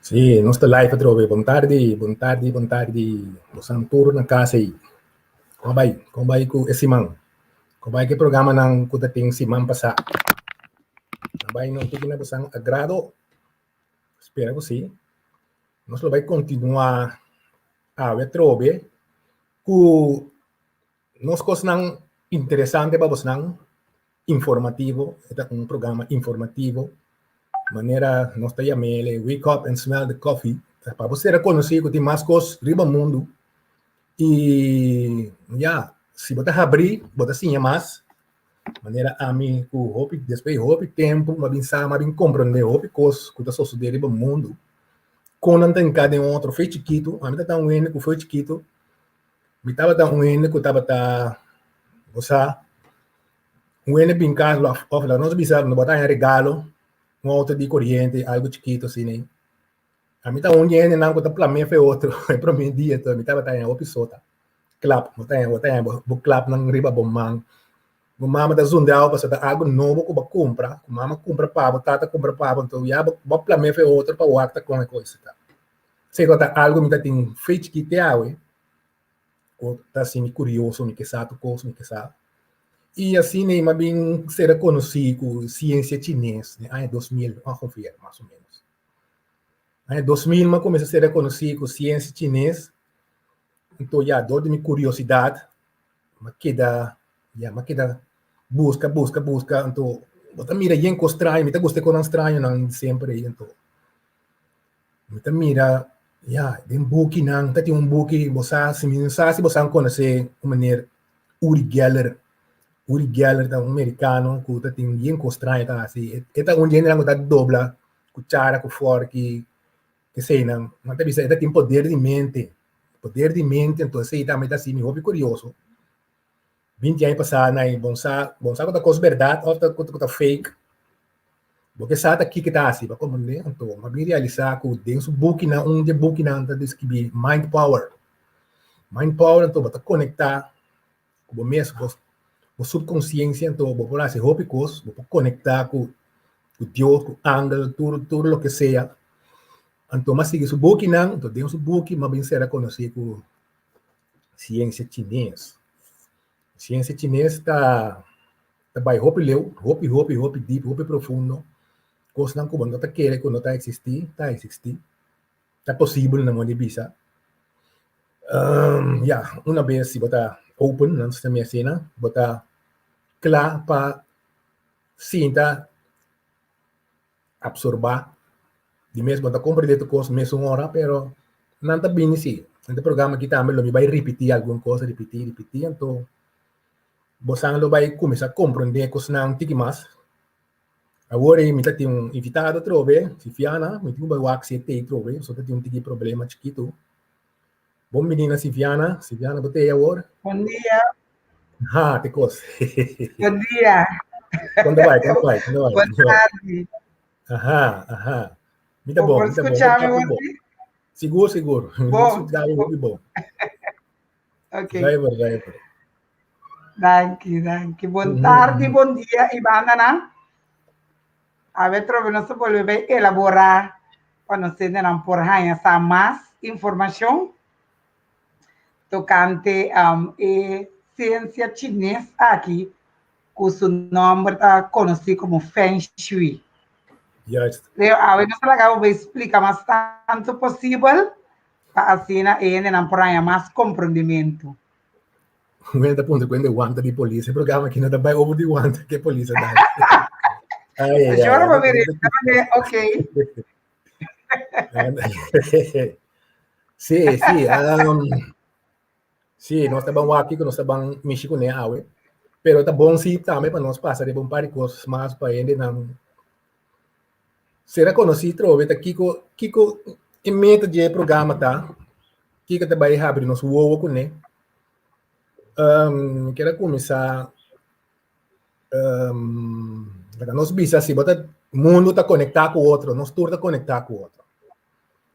Sí, nos ta live atrobe. Bon tardi, bon tardi, bon tardi. Bosan tur na kas ei. Kon bai? Kon bai ku e siman? Kon bai ku e programanan ku ta tin siman pasá? A bai no tiki na bosan agrado? Spera ku sí. Nos lo bai kontinuá awe atrobe ku nos kosnan interesante pa bosnan. Informativo, e ta un programa informativo, manera nos ta yam'el e Wake Up and Smell the Coffee, ta pa bo ser konosí ku tin mas kos riba mundu i ya, si bo ta habrí bo ta siña mas, manera ami ku hopi despues di hopi tempu mi a bin sa, mi a bin komprondé hopi kos ku ta sosodé riba mundu, kon nan ta hinká den otro, fe chikitu, ami ta ta un hende ku fe chikitu. Mi tabata un hende ku tabata, bo sa, un hende bin kas òf laga nos bisa no bo ta haña regalo, un outo di koriente, algu chikitu asina ei. Ami ta un di e hendenan ku ta plam'é pa e otro e promé dia to mi tabata haña hopi sota, klap, bo ta haña bo ta haña bo klapnan riba bo man. Bo mama ta zundra bo pasobra ta algu nobo ku bo a kumpra, ku mama a kumpra pa bo, tata a kumpra pa bo, anto ya bo a plam'é pa e otro pa wak ta kon e kos ta. Esei ku ta algu mi ta tin fe chikit te awe, ku ta hasi mi kurioso, mi ke sa tur kos, mi ke sa. I asina mi a bin sera konosí ku siensia chines den aña 2000, ongeveer, mas o ménos. Aña 2000 mi a kuminsá sera konosí ku siensia chines, anto ya dor di mi kuriosidat mi a keda, ya mi a keda buska, buska, buska, anto bo ta mira yen kos straño, mi ta gusta e kosnan strañonan semper ei, anto Mi ta mira, ya, den bukinan, ta tin un buki, bo sa, si mi no sa si bo sa konosé un meneer Uri Geller. Uri Geller ta un merikano ku ta tin bien kos straño ta hasi. E ta un di hendenan ku ta dobla kuchara ku fòrki, eseinan. Nan ta bisa e ta tin poder di mente, poder di mente, entonces esei tambe ta hasi mi hopi kurioso. 20 aña pasá na bon sa, bon sa ku ta kos bèrdat òf ku ta fake. Bo ke sa ta kiko ta hasi pa komprendé, anto mi a bin realisá ku den su bukinan, un di e bukinan ta deskribí mind power. Mind power anto bo ta konektá ku bo mes, bo bo subkonsiensia, anto bo por hasi hopi kos, bo por konektá ku ku Dios, ku angel, tur tur loke sea. Anto mi a sigui su bukinan, anto den su buki mi a bin sera konosí ku siensia chines. Siensia chines ta ta bai hopi leu, hopi hopi hopi dip, hopi profundo. Kosnan ku bo no ta kere ku no ta eksistí, ta eksistí. Ta posibel na moda di bisa. Ya, una bes si bo ta open, nan ta mi asina, bo ta kla pa sinta absorbá. Di mes bo ta komprendé tur kos mesun ora, pero nan ta bini si. Den e programa aki tambe lo mi bai ripití algun kos, ripití, ripití, anto bosan lo bai kuminsá komprendé kosnan tiki mas. Awor ei mi ta tin un invitado atrobe, Sifiana, mi tin ku bai wak si e t'ei atrobe, pasobra ta tin un tiki problema chikitu. Bon bini na Sifiana. Sifiana, bo t'ei awor? Bon dia. Ha, te kos. Bon dia. Kon ta bai, kon ta bai, kon ta bai? Bon tardi. Aha, aha. Mi ta bon, mi ta bon. Escuchami, bon? Sigur, sigur. Bon. Mi bon. Ok. Zuiver, zuiver. Danki, danki. Bon tardi, bon dia, Ivana. Awe trobe nos ta bolbe bai elaborá pa nos hendenan por haña sa mas informashon tokante e siensia chines aki ku su nòmber ta konosí komo Feng Shui. Juist. Leo, awe nos ta laga bo bai splika mas tantu posibel pa asina e hendenan por haña mas komprondimentu. Un hende ta puntra ku hende wanta di polis. E programa aki no ta bai over di wanta ke polis a dal. Ai, ai, ai. Pa mira, ok. Sí, sí. Sí, nos ta ban wak kiko nos ta ban mishi kuné awe. Pero ta bon sí tambe pa nos pasa riba un par di kos mas pa hendenan sera konosí trobe ta kiko kiko e meta di e programa ta, kiko ta bai habri nos wowo kuné. Mi kier a kuminsá laga nos bisa si bo ta mundu ta konektá ku otro, nos tur ta konektá ku otro.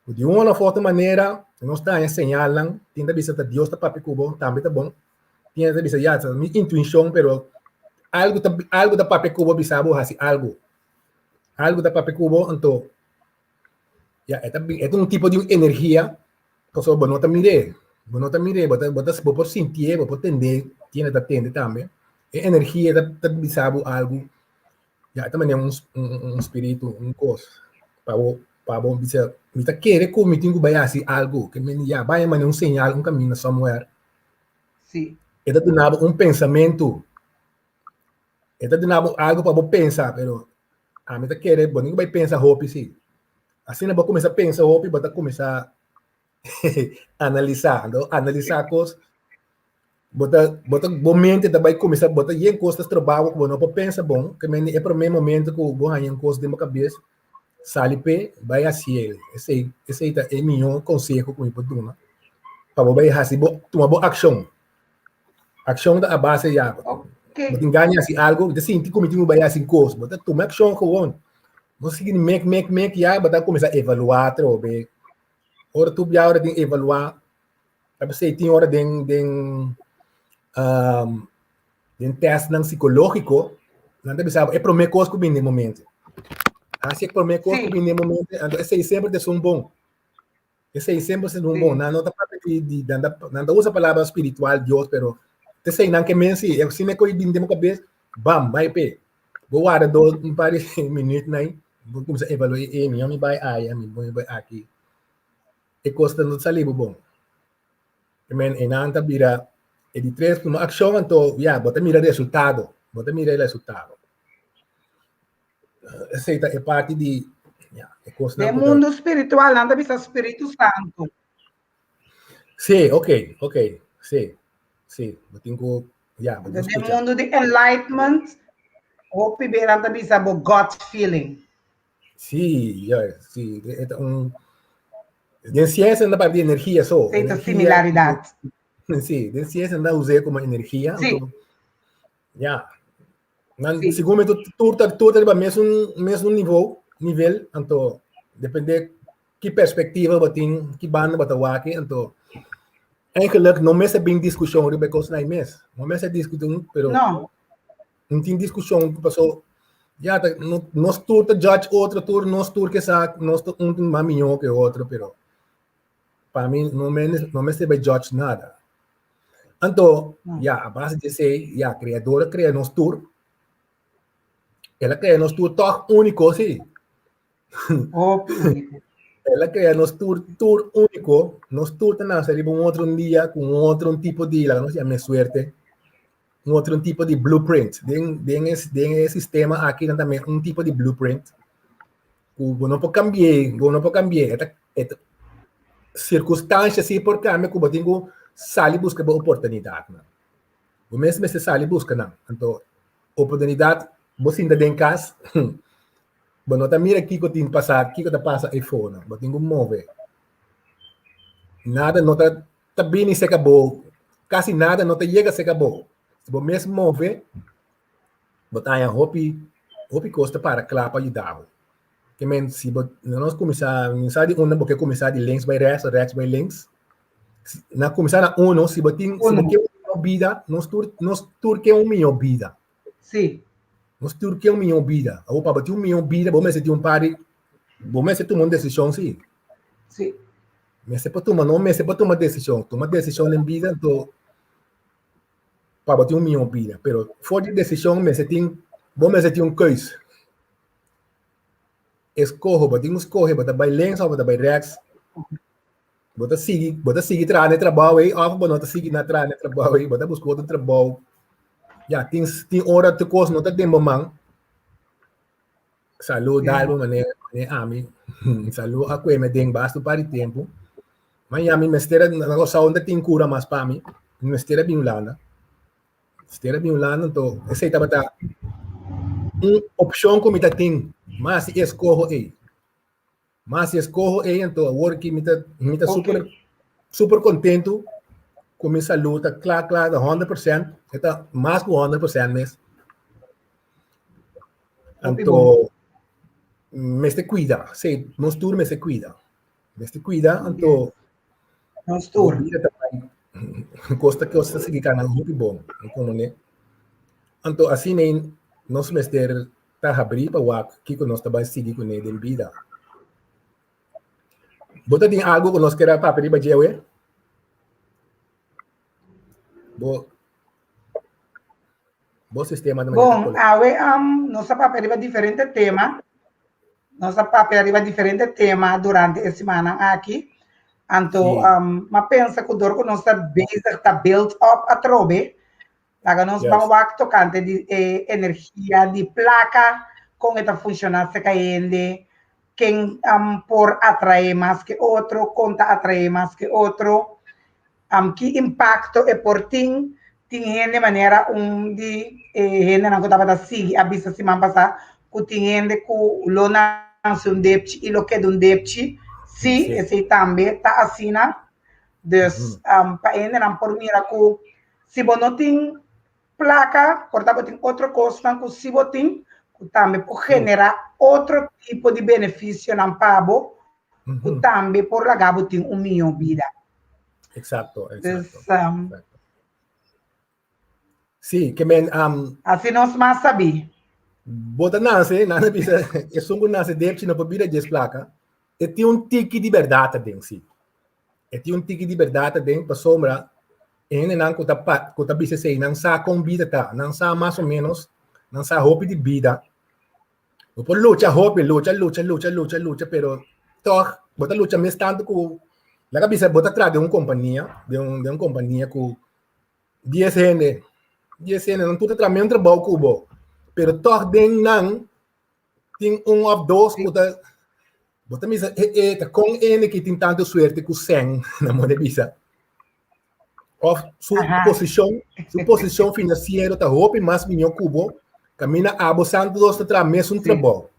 Di un òf otro manera nos ta haña señalnan, tin ta bisa ta Dios ta papia ku bo, tambe ta bon. Tin ta bisa ya, ta mi intuishon pero algu ta algu ta papia ku bo bisa bo hasi algu. Algu ta papia ku bo anto. Ya, e ta e ta un tipo di un energia, pasobra bo no ta mir'é, bo no ta mir'é, bo ta bo ta bo por sintié, bo por tend'é, tiene ta tende tambe. E energia ta ta bisa bo algu, ya, e ta manera un un spiritu, un kos pa bo pa bo bisa, mi ta kere ku mi tin ku bai hasi algu, ke men ya, bai manera un señal, un kaminda somewhere. Sí. E ta duna bo un pensamentu, e ta duna bo algu pa bo pensa, pero Ami ta kere bo tin ku bai pensa hopi si. Asina bo kuminsá pensa hopi bo ta kuminsá analisá. Anto analisá kos bo ta bo ta bo mente ta bai kuminsá bo ta yen kos ta stroba bo ku bo no por pensa bon. Ke mende e promé momento ku bo haña un kos den bo kabes sali p'e bai hasi el. Esei esei ta e mihó konseho ku mi por duna pa bo bai hasi bo tuma bo akshon. Akshon ta a base ya. Ok. Bo tin gana di hasi algu, bo ta sinti ku mi tin ku bai hasi kos, bo ta tuma akshon gewoon. No sigui di mek mek mek ya bo ta kuminsá evaluá atrobe. Ora tur bia ora tin evaluá, ta p'esei tin ora den den den tèstnan sikológiko nan ta bisa bo e promé kos ku bini den momento. Hasi e promé kos ku bini den momento, anto esei semper ta esun bon. Esei semper ta un bon. Nan no ta papia di, di, nan ta, nan ta usa palabra spiritual, Dios, pero esei nan ke men si. E asina ku bin den bo kabes, bam, bai p'e. Bo warda dos, un par di minuut nai, bo kuminsá evaluá, e mi mi bai aya, mi bai aki. E kos ta no sali bo bon. I men, e nan ta bira e di tres, tuma akshon, anto, ya, bo ta mira resultado. Bo ta mira e resultado. Esei ta e parti di ya, e kosnan Den ku ta mundu spiritual nan ta bisa Spiritu Santu. Sí, ok, ok, sí, sí, bo tin ku, ya, bo tin Den skucha. mundu di enlightenment, hopi be nan ta bisa bo gut feeling. Sí, ya, sí, e ta un, den siensia nan ta papia di energia so. Sí, ta Energia, similaridat. sí, den siensia nan ta us'é komo energia, Sí. anto, ya, Nan, Sí. segun mi, tur ta tur ta riba mesun mesun nivo, nivel, anto depende ki perspectiva bo tin, ki banda bo ta wak, anto eigenlijk no mester bin discusion riba e kosnan ei mes. No mester discuti, pero No. no tin discusion paso ya ta no, nos tur ta judge otro, tur nos tur ke sa nos ta un tin mas mihó ke otro, pero pa mi no me no mester bai judge nada. Anto, No. ya, a base di esei, ya, Creador a crea nos tur. El a crea nos tur toch único, sí. Hopi único. El a crea nos tur, tur único. Nos tur ta nace riba un otro un dia cu un otro un tipo di, laga nos yama suerte, un otro un tipo di blueprint. Den, den e, den e sistema aki nan tambe un tipo di blueprint. Ku bo no por cambi'é, bo no por cambi'é. E ta, e ta, circunstancia sí por cambia ku bo tin ku sali busca bo oportunidadnan. Bo mes mester sali busca nan. Anto, oportunidad, bo sinta den cas, bo no ta mira kiko tin pasa, kiko ta pasa eyfo nan. Bo tin ku move. Nada no ta, ta bini cerca bo, casi nada no ta yega cerca bo. Si bo mes move, bo ta haña hopi, hopi kos ta para kla pa yuda bo. Ke men si bo nos kuminsá, mi sa di unda bo ke kuminsá di links bai rèks o rèks bai links. Na kuminsá na uno, si bo tin, si bo ke un mihó bida, nos tur, nos tur ke un mihó bida. Sí. Nos tur ke un mihó bida. Awor pa bo tin un mihó bida, bo mester tin un par di, bo mester tuma un desishon sí. Sí. Mester por tuma, no mester por tuma desishon. Tuma desishon den bida, anto pa bo tin un mihó bida. Pero for di desishon mester tin, bo mester tin un keus. Eskoho, bo tin ku skohe, bo ta bai links òf bo ta bai rèks. Bo ta sigui, bo ta sigui traha na e trabou ei òf bo no ta sigui na traha na e trabou ei, bo ta buska otro trabou. Ya, tin tin ora tur kos no ta den bo man. Salú dal bo manera manera ami. Salú a kueme den basta un par di tempu. Ma ya mi mester a na Kòrsou no ta tin kura mas pa mi. Mi mester a bin Hulanda. Mester a bin Hulanda anto esei tabata un opshon ku mi ta tin. Mas si eskoho ei. Mas si eskoho ei anto awor ki mi ta mi ta super super kontentu ku mi salú ta kla kla ta 100%. E ta mas ku 100% mes. Anto mester kuida. Sí, nos tur mester kuida. Mester kuida, anto Nos tur. Bida ta bai kosta kosta sigui kana hopi bon, komo ne. Anto asina nos mester ta habrí pa wak kiko nos ta bai sigui kuné den bida. Bo ta tin algo ku nos kere papia riba dje awe? Bo bo sistema ta manera Bon, awe um, nos a papia riba diferente tema. Nos a papia riba diferente tema durante e simannan aki. Anto, Sí. um, ma pensa ku dor ku nos ta bezig ta build up atrobe, laga nos ban wak tokante di e energia di plaka, kon e ta funshoná serka hende, ken um, por atraé mas ke otro, kon ta atraé mas ke otro. Ki impakto e por tin? Tin hende manera un di e hendenan ku tabata sigui a bisa siman pasá ku tin hende ku lo nanse un depchi i lo keda un depchi. Sí, esei tambe ta asina. Dus pa e hendenan por mira ku si bo no tin plaka, por ta bo tin otro kosnan ku si bo tin, ku tambe por generá otro tipo di benefisionan pa bo ku tambe por laga bo tin un mihó bida. Exacto, exacto. Dus, exacto. Sí, ke men Así nos mas sabí. Bo ta nase, nan a bisa, esun ku nase depchi no por bira djes plaka. E tin un tiki di bèrdat aden, sí. E tin un tiki di bèrdat aden pasobra e hendenan ku ta ku ta bisa esei nan sa kon bida ta, nan sa mas o ménos, nan sa hopi di bida. Bo por lucha hopi, lucha, lucha, lucha, lucha, lucha, pero tòg bo ta lucha mes tantu ku laga bisa bo ta traha den un kompania, den un den un kompania ku dies hende, dies hende, nan tur ta traha mes trabou ku bo, pero tòg den nan tin un òf dos ku ta bo ta bisa e e ta kon hende ki tin tantu suerte ku sèn nan bo ta bisa. Of su posishon, su posishon finansiero ta hopi mas mihó ku bo, kaminda abo santu dos ta traha mesun trabou.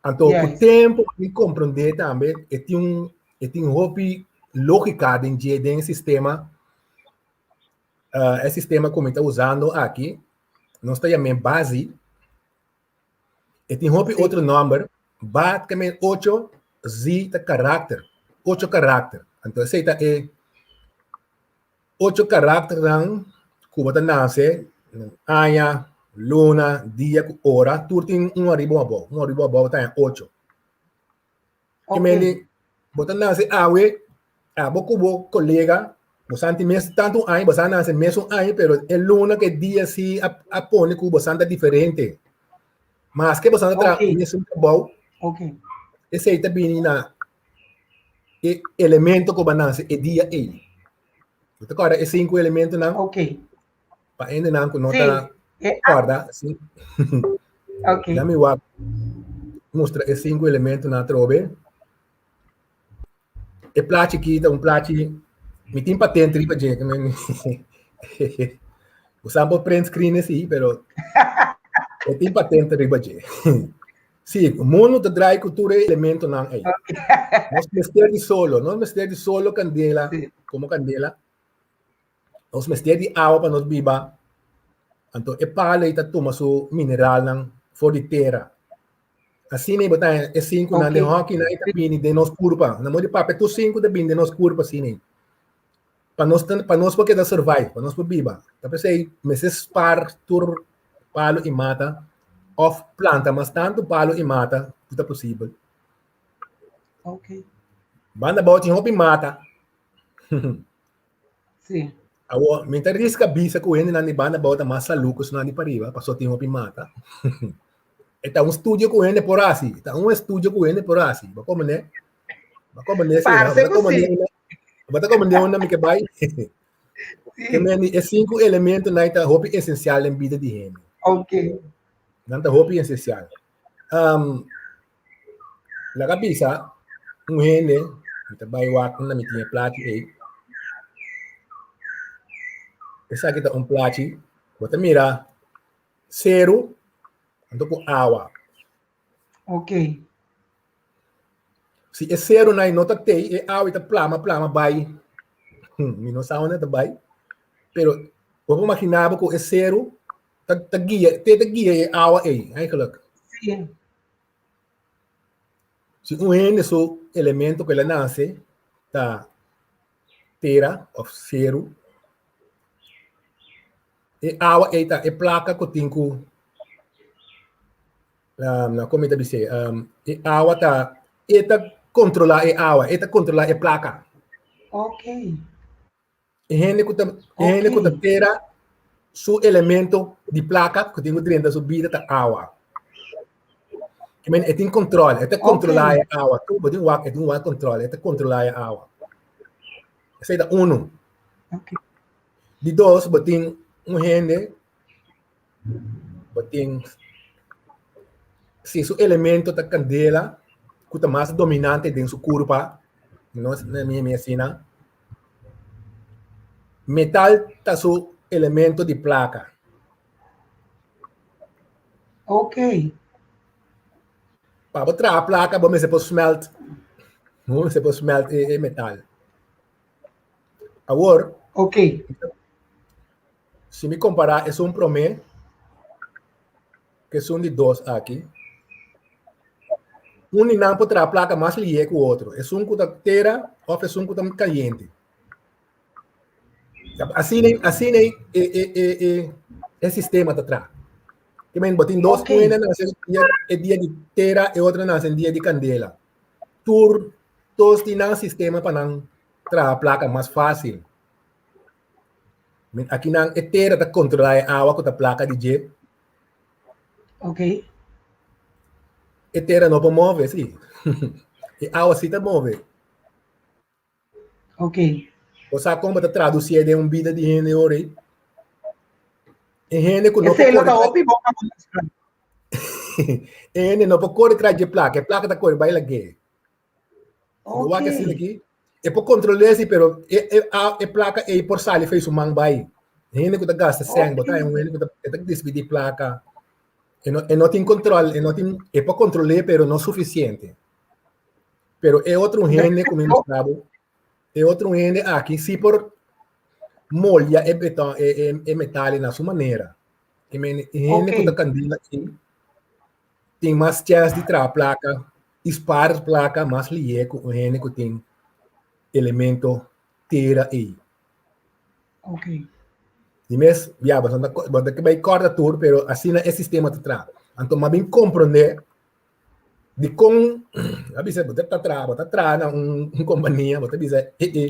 Anto ku tempu mi komprondé tambe e tin un e tin hopi lógika den dje den e sistema, e sistema ku mi ta usando aki, nos ta yam'é basi. E tin hopi otro nòmber, ba ta men ocho, zi ta karakter, ocho karakter. Anto esei ta e ocho karakternan ku bo ta nase, aña, luna, dia ku ora, tur tin un ariba un abou, un ariba un abou ta ocho. Ke mende bo ta nase awe, abo ku bo kolega, bo san tin mes tantu aña, bo san nase mesun aña, pero e luna ku e dia si a a pone ku bo san ta diferente. Maske bo san ta traha mesun trabou, esei ta bini na e elemento ku bo a nase e dia ei. Bo ta kòrda e sinku elementonan? Pa hendenan ku no ta kòrda, si. Dami wak mustra e sinku elementonan atrobe. E plachi aki ta un plachi, mi tin patente riba dje. Bo sa por print screen si, pero e tin patente riba dje. Sí, mundu ta draai ku tur e elementonan ei. Nos mester di solo, nos mester di solo kandela, komo kandela. Nos mester di awa pa nos biba. Anto e palo ei ta tuma su mineralnan for di tera. Asina ei bo ta haña e sinkunan den hòkinan ei ta bini den nos kurpa. Na modo di papia tur sinku ta bini den nos kurpa asina ei. Pa nos pa nos por keda survive, pa nos por biba. Ta p'esei mester spar tur palo i mata òf planta mas tantu palo i mata ku ta posibel. Banda abou tin hopi mata. Sí. Awor, mi ta riska bisa ku hendenan di banda abou ta mas salú ku esnan di pariba, pasobra tin hopi mata. E ta un studio ku hende por hasi, e ta un estudio ku hende por hasi. Bo komprendé? Bo komprendé si, no? Parse Bo ta ku sí. komprendé unda, bo ta komprendé unda mi ke bai? Sí. Ke men e sinku elementonan ta hopi esensial den bida di hende. Ok. Nan ta hopi esensial. Um, Laga bisa un hende, mi ta bai wak unda mi tin e plachi ei. Esaki ta un plachi, bo ta mira seru anto ku awa. Ok. Si e serunan ei no ta tei, e awa ei ta plama plama bai. Mi no sa unda ta bai, pero bo por imaginá bo ku e seru ta ta guia, te ta guia e awa ei, eigenlijk. Sí. Si un hende su elemento ku el a nase ta tera òf seru, e awa ei ta e plaka ku tin ku kon mi ta bis'é e awa ta e ta kontrolá e awa, e ta kontrolá e plaka. Ok. E hende ku ta, e hende ku ta tera su elemento di plaka ku tin ku drenta su bida ta awa. I men, e tin kontrol, e ta kontrolá e awa. Tu bo tin wak, e tin wak kontrol, e ta kontrolá e awa. Esei ta unu. Di dos, bo tin un hende, bo tin, si su elemento ta kandela, ku ta mas dominante den su kurpa, no na mi mi asina, metal ta su elemento di plaka. Ok. Pa bo traha plaka, bo mester por smelt, bo mester por smelt e metal. Awor, Ok. si mi kompará esun promé ku esun di dos aki, un di nan por traha plaka mas lihé ku otro, esun ku ta tera òf esun ku ta kayente. Asina asina e e e e e sistema ta traha. Ke men bo tin dos Ok. un hende nase dia e dia di tera e otro nase dia di kandela. Tur dos tin nan sistema pa nan traha plaka mas fásil. Aki nan e tera ta kontrolá e awa ku ta plaka di dje. Ok. E tera no por move, sí. E awa sí ta move. Ok. Bo sa kon bo ta tradusié den un bida di hende ora ei? E hende ku no por Esei lo kore ta tras hopi bon pa bo mustra. e hende no por kore tras dje plaka, e plaka ta kore bai lag'é. Bo wak asina Ok. aki, e por kontrol'é si, pero e e a e plaka ei por sali for su man bai. Hende ku ta gasta sèn, bo ta Ok. un hende ku ta e ta despidí plaka. E no tin kontrol, e no tin, e por kontrol'é pero no sufisiente. Pero e otro hende ku mi mustra bo, e otro hende aki si por moldia e beton, e e e metal na su manera. E men e hende ku ta kandela ei tin mas chèns di traha plaka i spar plaka mas lihé ku un hende ku tin elemento tera ei. Ok. Di mes, ya, bo ta bo ta bai kòrda tur, pero asina e sistema ta traha. Anto m'a bin komprondé dikon a bisa bo ta traha, bo ta traha na un un kompania, bo ta bisa e e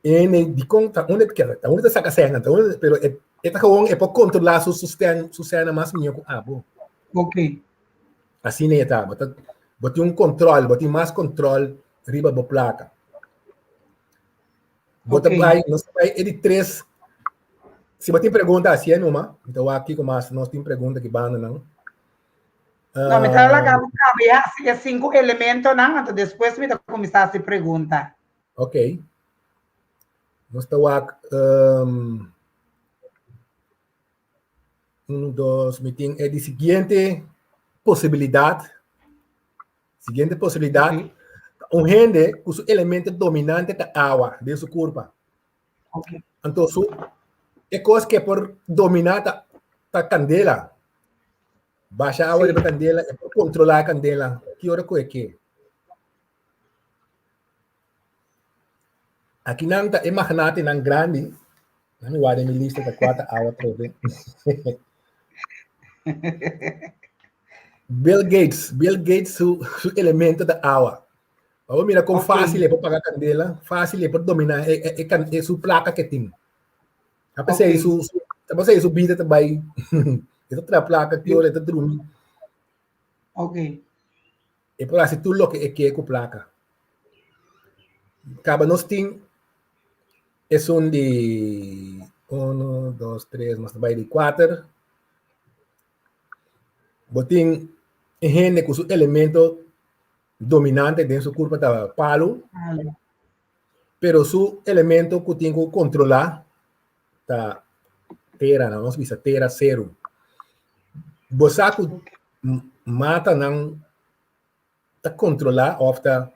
ene dikon ta unda ta unda ta saka sèn, ta unda pero e e ta gewoon e por kontrolá su su sèn su sènnan mas mihó ku abo. Ok. Asina e ta, bo ta bo tin un kontrol, bo tin mas kontrol riba bo plaka. Bo ta bai, nos ta bai e di tres. Si bo tin pregunta, hasié numa. Mi ta wak kiko mas nos tin pregunta ki bandanan. No, mi ta laga bo kaba i hasi e sinku elementonan, anto despues mi ta kuminsá hasi pregunta. Ok. Nos ta wak un, dos, mi tin e di siguiente posibilidat. Siguiente posibilidat, un hende ku su elemento dominante ta awa den su kurpa. Okay. Anto su e kos ke por dominá ta ta kandela. Basha awa riba kandela, e por kontrolá e kandela ki ora ku e ke. Akinan ta e magnatenan grandi. Mi wak den mi lista ta kua ta awa trobe. Bill Gates, Bill Gates su, su elemento ta awa. Pa bo mira kon fácil e por paga kandela, fácil e por dominá e, e, e, kan- e su plaka ke tin. A pesar su, su, a pesar su bida ta bai, e ta traha plaka ki ora e ta drumi. E por hasi tur loke e ke ku plaka. Kaba nos tin esun di uno, dos, tres, nos ta bai di kuater. Bo tin e hende ku su elemento dominante den su kurpa ta palu, pero su elemento ku tin ku kontrolá ta tera, nos bisa tera seru. Bo sa ku matanan ta kontrolá òf ta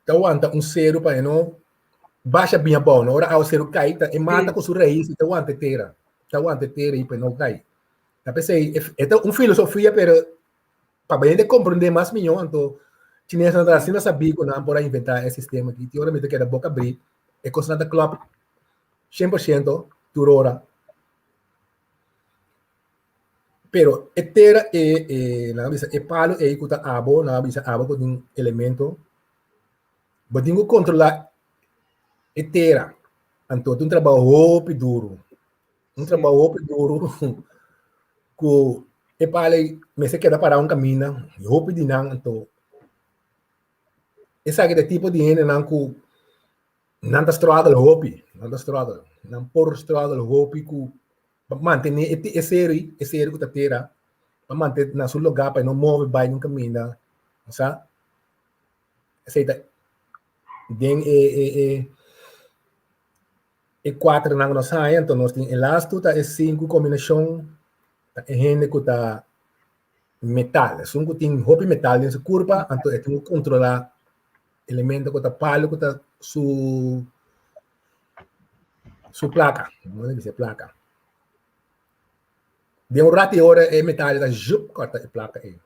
ta wanta un seru pa e no basha bin abou, no? Ora awaseru kai, ta e mata ku su rais i ta wanta e tera, ta wanta e tera i pa e no kai. Ta p'esei e ta un filosofia pero pa hende komprondé mas mihó anto chinesnan ta asina sabí ku nan por a inventá e sistema aki. Tin ora mi ta keda boka abrí, e kosnan ta klòp 100% tur ora. Pero e tera e, e nan a bisa e palo ei ku ta abo, nan a bisa abo ku tin elemento, bo tin ku kontrolá e tera. Anto ta un trabou hopi duru. Un trabou hopi duru ku e palo ei mester keda pará un kaminda, hopi di nan anto esaki ta e tipo di hendenan ku nan ta struggle hopi, nan ta struggle, nan por struggle hopi ku pa mantené e e seri, e seri ku ta tera, pa mantené na su lugá pa e no move bai un kaminda, sa. Esei ta den e e e e kuaternan ku nos haña, anto nos tin e lastu ta e sinku kombinashon ta e hende ku ta metal, esun ku tin hopi metal den su kurpa, anto e tin ku kontrolá elemento ku ta palu ku ta su su plaka, no ta bisa plaka. Den un ratu e ora e metal ta zjup kòrta e plaka ei.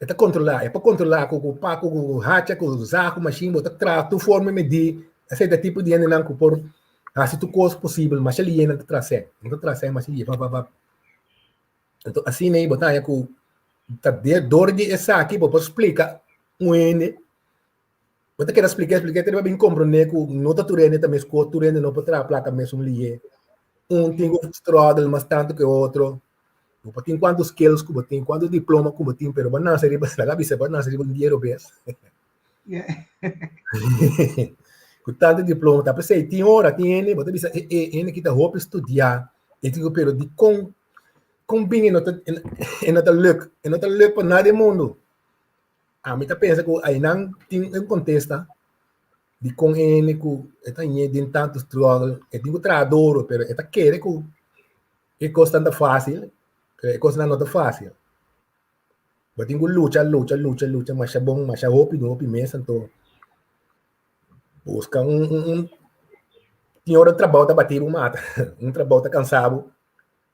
E ta kontrolá, e por kontrolá ku ku pa ku ku hacha ku za ku mashin bo ta traha tur forma i medí. Esei ta e tipo di hendenan ku por hasi tur kos posibel masha lihe nan ta traha sèn. Nan ta traha sèn masha lihe pap pap pap. Anto asina ei bo ta haña ku ta dor di esaki bo por splika un hende. Bo ta keda spliká, spliká, te riba bin komprondé ku no ta tur hende ta meskos, tur hende no por traha plaka mesun lihe. Un tin ku struggle mas tantu ku e otro. Bo por tin kuantu skills ku bo tin, kuantu diploma ku bo tin, pero bo nase riba, laga bisa, bo nase riba un dia robes. Ku tantu diploma, ta p'esei tin ora, tin hende, bo ta bisa, e e hende ki ta hopi studiá, e tin ku, pero dikon, kon bin e no ta, e no ta luk, e no ta luk pa nada den mundu. Ami ta pensa ku ainan tin un kontesta di kon e hende ku e ta ñe den tantu struggle, e tin ku traha duru, pero e ta kere ku e kosnan ta fásil, pero e kosnan no ta fásil. Bo tin ku lucha, lucha, lucha, lucha masha bon, masha hopi, hopi mes, anto buska un un un tin ora trabou ta bati bo mata, un trabou ta kansa bo,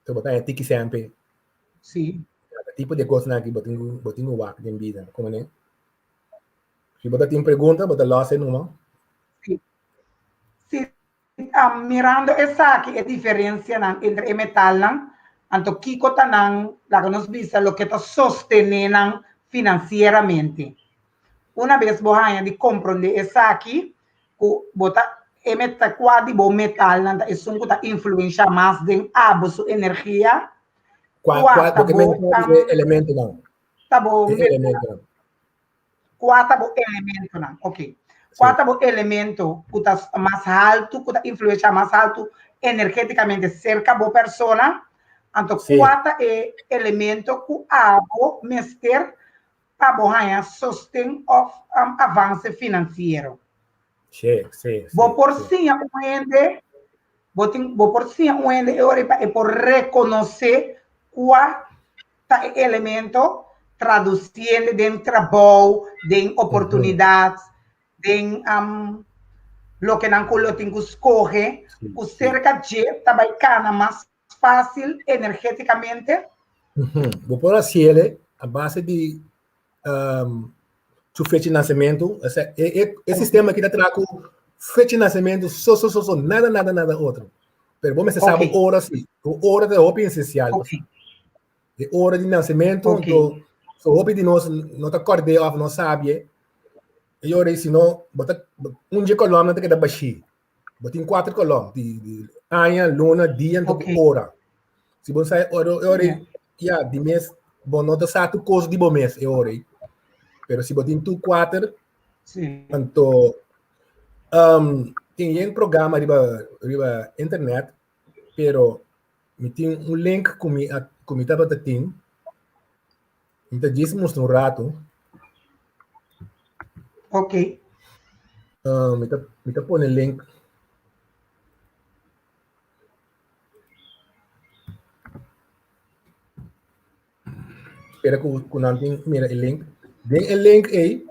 so bo ta haña tiki semper. Sí. Tipo de cosnan aki bo tin ku bo tin ku wak den bida, komo ne? Si bo ta tin pregunta, bo ta los e numa. Sí. Sí, um, mirando esaki, e diferencianan entre e metalnan, anto kiko ta nan, laga nos bisa, loke ta sostené nan financieramente. Una bes bo haña di komprondé esaki, ku bo ta e meta kua di bo metalnan ta esun ku ta influensha mas den abo su energia, Kua, kua kua, ta bo bo ke men elementonan. ta bo E elementonan. Kua ta bo elementonan? Ok. Kua ta bo elemento ku ta mas haltu, ku ta influensha mas haltu energetikamente serka bo persona? Anto kua ta e elemento ku abo mester pa bo haña sosten òf avanse finansiero? Sí, sí, sí. Bo por siña un hende, bo tin, bo por siña un hende e ora pa e por rekonosé kua ta e elemento tradusiendo den trabou, den oportunidat, den um, loke nan ku lo tin ku skohe, ku serka dje ta bai kana mas fásil energétikamente. Bo por hasiele a base di um, su fecha di nasementu. Osea, e, e, e sistema aki ta traha ku fecha di nasementu so, so, so, so, nada, nada, nada otro. Pero bo mester sabi ora si. Ku ora ta hopi esencial. E ora di nasementu, anto, so hopi di nos no ta kord'é òf no sabi e ora ei, si no, bo ta, un dje kolòmna ta keda bashí. Bo tin kuater kolòm, di, di aña, luna, dia, anto ku ora. Si bo sa e ora, e ora ei, ya, di mes, bo no ta sa tur kos di bo mes e ora ei. Pero si bo tin tur kuater, anto, um, tin yen programa riba, riba internet, pero mi tin un link ku mi a, ku mi tabata tin. Mi ta djis mustra un ratu. Ok. Uh, mi ta, mi ta pone link. Espera ku, ku nan tin mira e link. Den e link ei,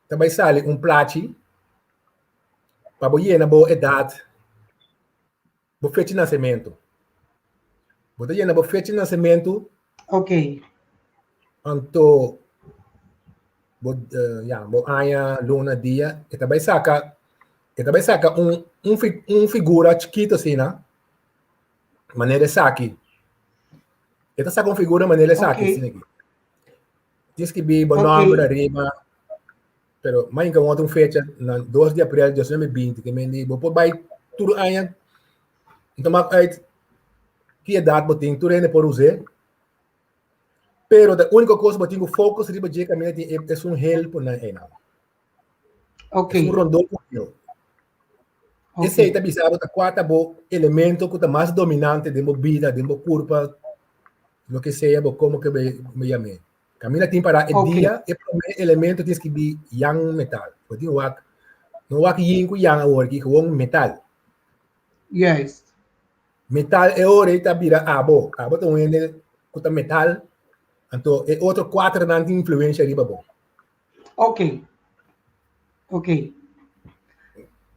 ta bai sali un plachi pa bo yena bo edat, bo fecha di nasementu. Bo ta yena bo fecha di nasementu. Ok. Anto bo uh, ya, bo aña, luna, dia, e ta bai saka, e ta bai saka un, un, fi, un figura chiquito asina. Manera esaki. E ta saka un figura manera esaki, asina aki. Tin skibí bo nòmber ariba, pero mainka un otro fecha, na dos di aprel 2020, ke men di bo por bai tur aña, no ta mak uit ki edat bo tin, tur hende por us'é. Pero ta úniko kos bo tin ku focus riba dje kaminda tin esun hel por nan einan. Ok. Esun rondó ku hel. Esei ta bisa bo ta kua ta bo elemento ku ta mas dominante den bo bida, den bo kurpa, loke sea bo komo ke bo yam'é. Kaminda tin para e dia, e promé elemento tin skibí yang metal. Bo tin wak, no wak yin ku yang awor aki, gewoon metal. Juist. Metal e ora ei ta bira abo. Abo ta un hende ku ta metal, anto e otro kuaternan tin influensia riba bo. Ok. Ok.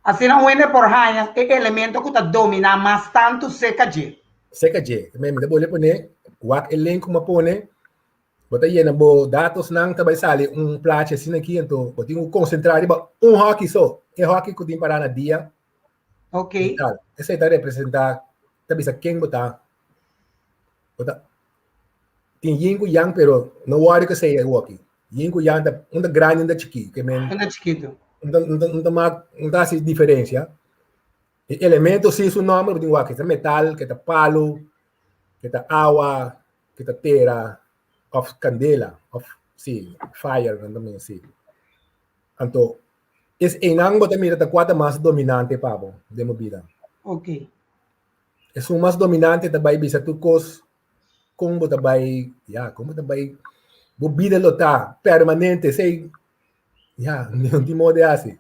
Asina un hende por haña e elemento ku ta dominá mas tantu seka dje. Seka dje. Mi ta bolbe pone, wak e link ku mi a pone, bo ta yena bo datosnan, ta bai sali un plachi asina aki, anto bo tin ku konsentrá riba un hòki so, e hòki ku tin pará na dia. Ok. Metal. Esei ta representá, ta bisa ken bo ta. Bo ta tin yin ku yang, pero no wòri ku esei awoki. Yin ku yang ta un ta grandi, un ta chikí. Ke men Un ta chikitu. Un ta, un ta, un ta mak, un ta hasi diferensia. E elemento si su nòmber, bo tin wak ke ta metal, ke ta palu, ke ta awa, ke ta tera, òf kandela, òf si, fire nan ta mira si. Anto, es einan bo ta mira ta kua ta mas dominante pa bo den bo bida. Ok. Esun mas dominante ta bai bisa tur kos kon bo ta bai, ya, kon bo ta bai, bo bida lo ta permanente, esei, ya, no tin modo di hasi.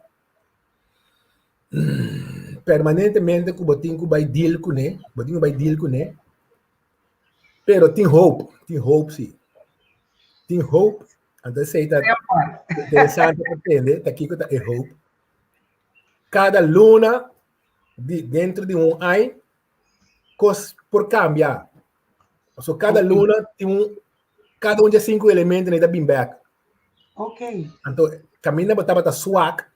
Permanentemente ku bo tin ku bai deal kuné, bo tin ku bai deal kuné, pero tin hoop, tin hoop si. Tin hoop, anto esei ta interesante pa tende, ta kiko ta e hoop. Kada luna di dentro di un aña kos por kambia. So kada luna tin un kada un di e sinku elementonan ta bin bèk. Ok. Anto kaminda bo tabata swak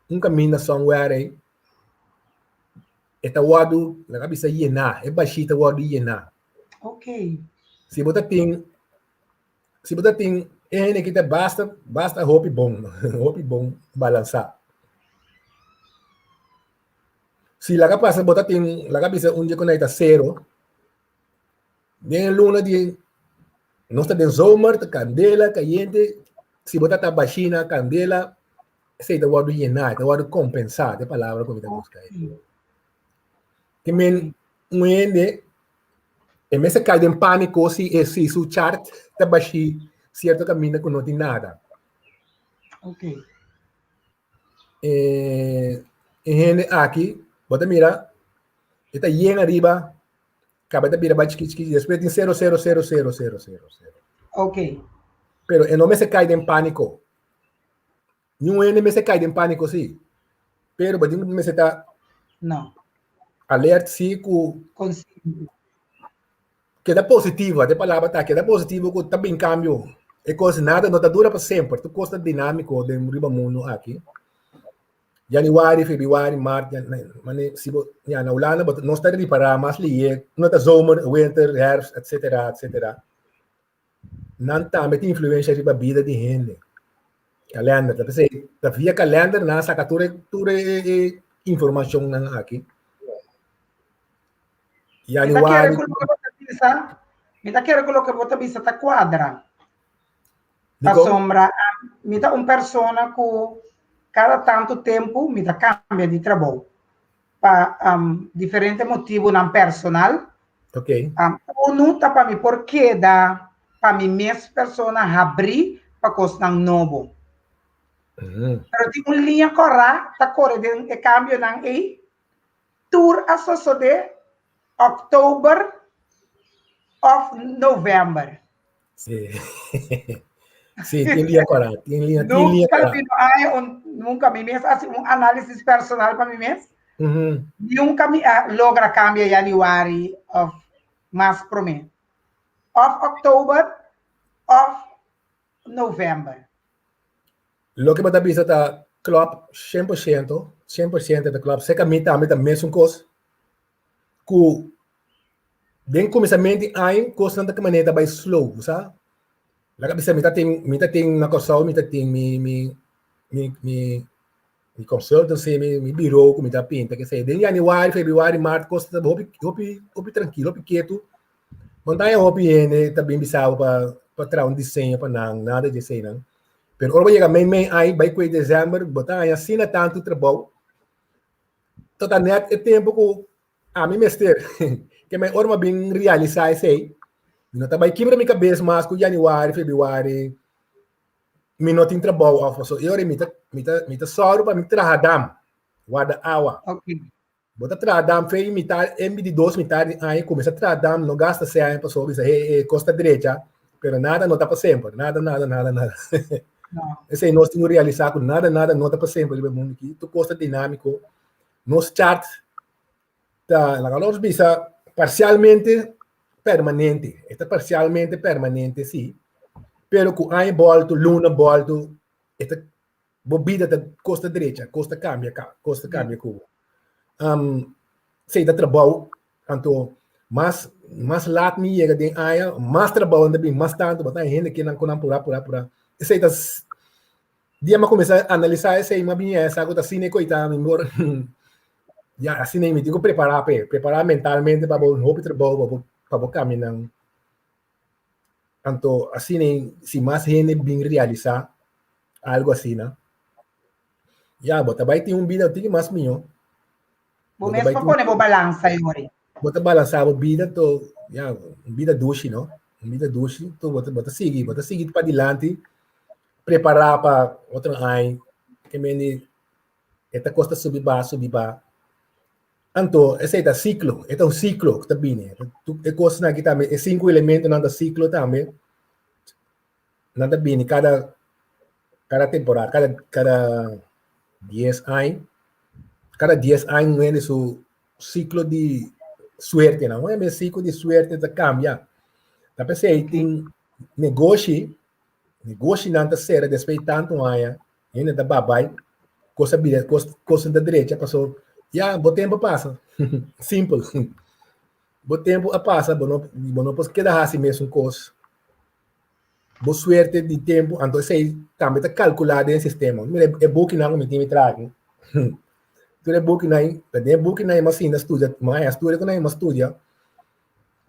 un kaminda somewhere ei e ta wòrdu laga bisa yená, e bashí ta wòrdu yená. Ok. Si bo ta tin si bo ta tin e hende ki ta basta basta hopi bon hopi bon balansá. Si laga pasa bo ta tin laga bisa un dia ku ta sero den e luna di nos ta den zomer ta kandela kayente si bo ta ta bashina kandela esei ta wòrdu yená ta wòrdu kompensá ta e palabra ku mi ta buska ei. Te men un hende e mester kai den pániko si e si su chart ta bashí sierto kaminda ku no tin nada. Ok. E e hende aki bo ta mira e ta yen ariba kaba e ta bira bai chikí chikí despues tin sero sero sero sero sero sero sero. Ok. Pero e no mester kai den pániko. Niun hende mester kai den pániko sí. Pero bo tin mester ta No. alert sí ku Consciente. Keda positivo, e palabra ta keda positivo ku ta bin kambio. E kos nada no ta dura pa semper, tur kos ta dinámiko den riba mundu aki. Januari, febrüari, mart, mane si bo ya na Hulanda bo nos ta ripará mas lihé, no ta zomer, winter, herfst, etcetera, etcetera. Nan tambe tin influensia riba bida di hende. Kalender, ta p'esei ta via kalender nan a saka tur e tur e informashonnan aki. Mi ta kere ku loke bo ta bisa, mi ta kere ku loke bo ta bisa ta kuadra. Pasobra mi ta un persona ku kada tantu tempu mi ta kambia di trabou pa diferente motibunan personal. Ok. Unu ta pa mi por keda pa mi mes persona habrí pa kosnan nobo. Pero tin un liña kòrá ta kore den e kambionan ei. Tur a sosodé òktober òf novèmber. Sí. Sí, tin liña kòrá, tin liña, tin liña Nunka kòrá. mi no haña un, nunka mi mes hasi un análisis personal pa mi mes. Nunka mi a logra kambia yanüari òf mas promé. Òf òktober òf novèmber. Loke bo ta bisa ta klòp 100%, 100% ta klòp. Seka mi tambe ta mesun kos ku Den kuminsamentu di aña kosnan ta manera ta bai slow, bo sa. Laga bisa mi ta tin mi ta tin na Kòrsou mi ta tin mi mi mi mi mi consultancy, mi mi biro ku mi ta pinta kesei. Den yanüari, febrüari, mart kos ta hopi hopi hopi trankil, hopi ketu. Montaña hopi hende ta bin bisa bo pa pa traha un diseño pa nan, nada di eseinan. Pero ora bo yega mei mei aña bai kue desèmber bo ta haña asina tantu trabou. Ta nèt e tempu ku Ami mester ke mi ora mi a bin realisá esei, mi no ta bai kibra mi kabes mas ku januari, februari, mi no tin trabou òf paso e ora mi ta mi ta mi ta sòru pa mi traha dam, warda awa. Okay. Bo ta traha dam fe mitar en di dos mitar di aña kuminsá traha dam, no gasta sèn pasobra bisa he e kos ta drecha, pero nada no ta pa semper, nada nada nada nada. No. Esei nos tin ku realisá ku nada nada no ta pa semper riba e mundu aki, tur kos ta dinámiko. Nos chart ta, laga nos bisa, parcialmente permanente. E ta parcialmente permanente, sí. Pero ku aña bolto, luna bolto, e ta, bo bida ta kosta drecha, kosta cambia, kosta cambia ku bo. Um, sei ta trabou, anto mas mas laat mi yega den aña, mas trabou anda bin, mas tanto, bo ta hende kinan ku nan pura pura pura. Esei ta Dia mi a kuminsá analisá esei, mi a bin hesa ku ta asina e koitá mi por ya asina mi tin ku prepará p'e, prepará mentalmente pa bo hopi trabou pa bo pa bo kaminan. Anto asina si mas hende bin realisá algu asina, ya bo ta bai tin un bida un tiki mas mihó. Bo mes por pone bo balansa e ora. Bo ta balansá bo bida to ya un bida dushi no, un bida dushi to bo ta bo ta sigui bo ta sigui padilanti prepará pa otro aña ke mende e ta kosta subi ba subi ba. Anto esei ta siklo, e ta un siklo ku ta bini. E kosnan aki tambe, e sinku elementonan ta siklo tambe. Nan ta bini kada kada temporada, kada kada dies aña. Kada dies aña un hende su siklo di suerte nan. Un hende siklo di suerte ta kambia. Ta p'esei tin negoshi Negoshinan ta sera despues di tantu aña, hende ta babai, kos a bira, kos kosnan ta drecha paso ya bo tempu a pasa, simpel. Bo tempu a pasa, bo no bo no por keda hasi mesun kos. Bo suerte di tempu, anto esei tambe ta kalkulá den e sistema. Mira e bukinan ku mi tin mi traha aki, tur e bukinan, ta den e bukinan mi a sinta studia, mi a haña studia ku nan mi a studia.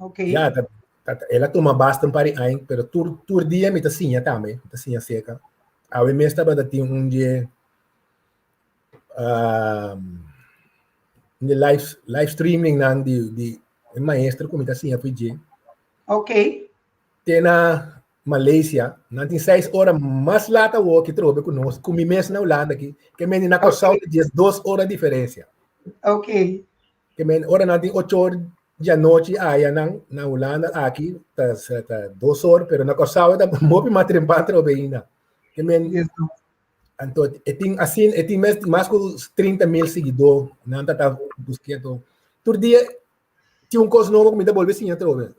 Okay. Ya, ta, ta, ta, el a tuma basta un par di aña, pero tur, tur dia mi ta siña tambe, mi ta siña seca. Awe mes tabata tin un dje um, un dje live, live streaming nan di, di e maestro ku mi ta siña fu dje. Okay. Te na Malaysia, nan tin seis ora mas laat awor ki trobe ku nos, ku mi mes na Hulanda aki, ke mende na Kòrsou Okay. 12 ora diferensia. Okay. Ke men ora nan tin ocho or di anochi aya nan na Hulanda aki ta ta 2 or, pero na Kòrsou ta hopi mas trempan atrobe ainda. Ke men anto e tin asin e tin mes mas ku 30.000 siguidó nan ta ta buskendo. Tur dia tin un kos nobo ku mi ta bolbe siña atrobe.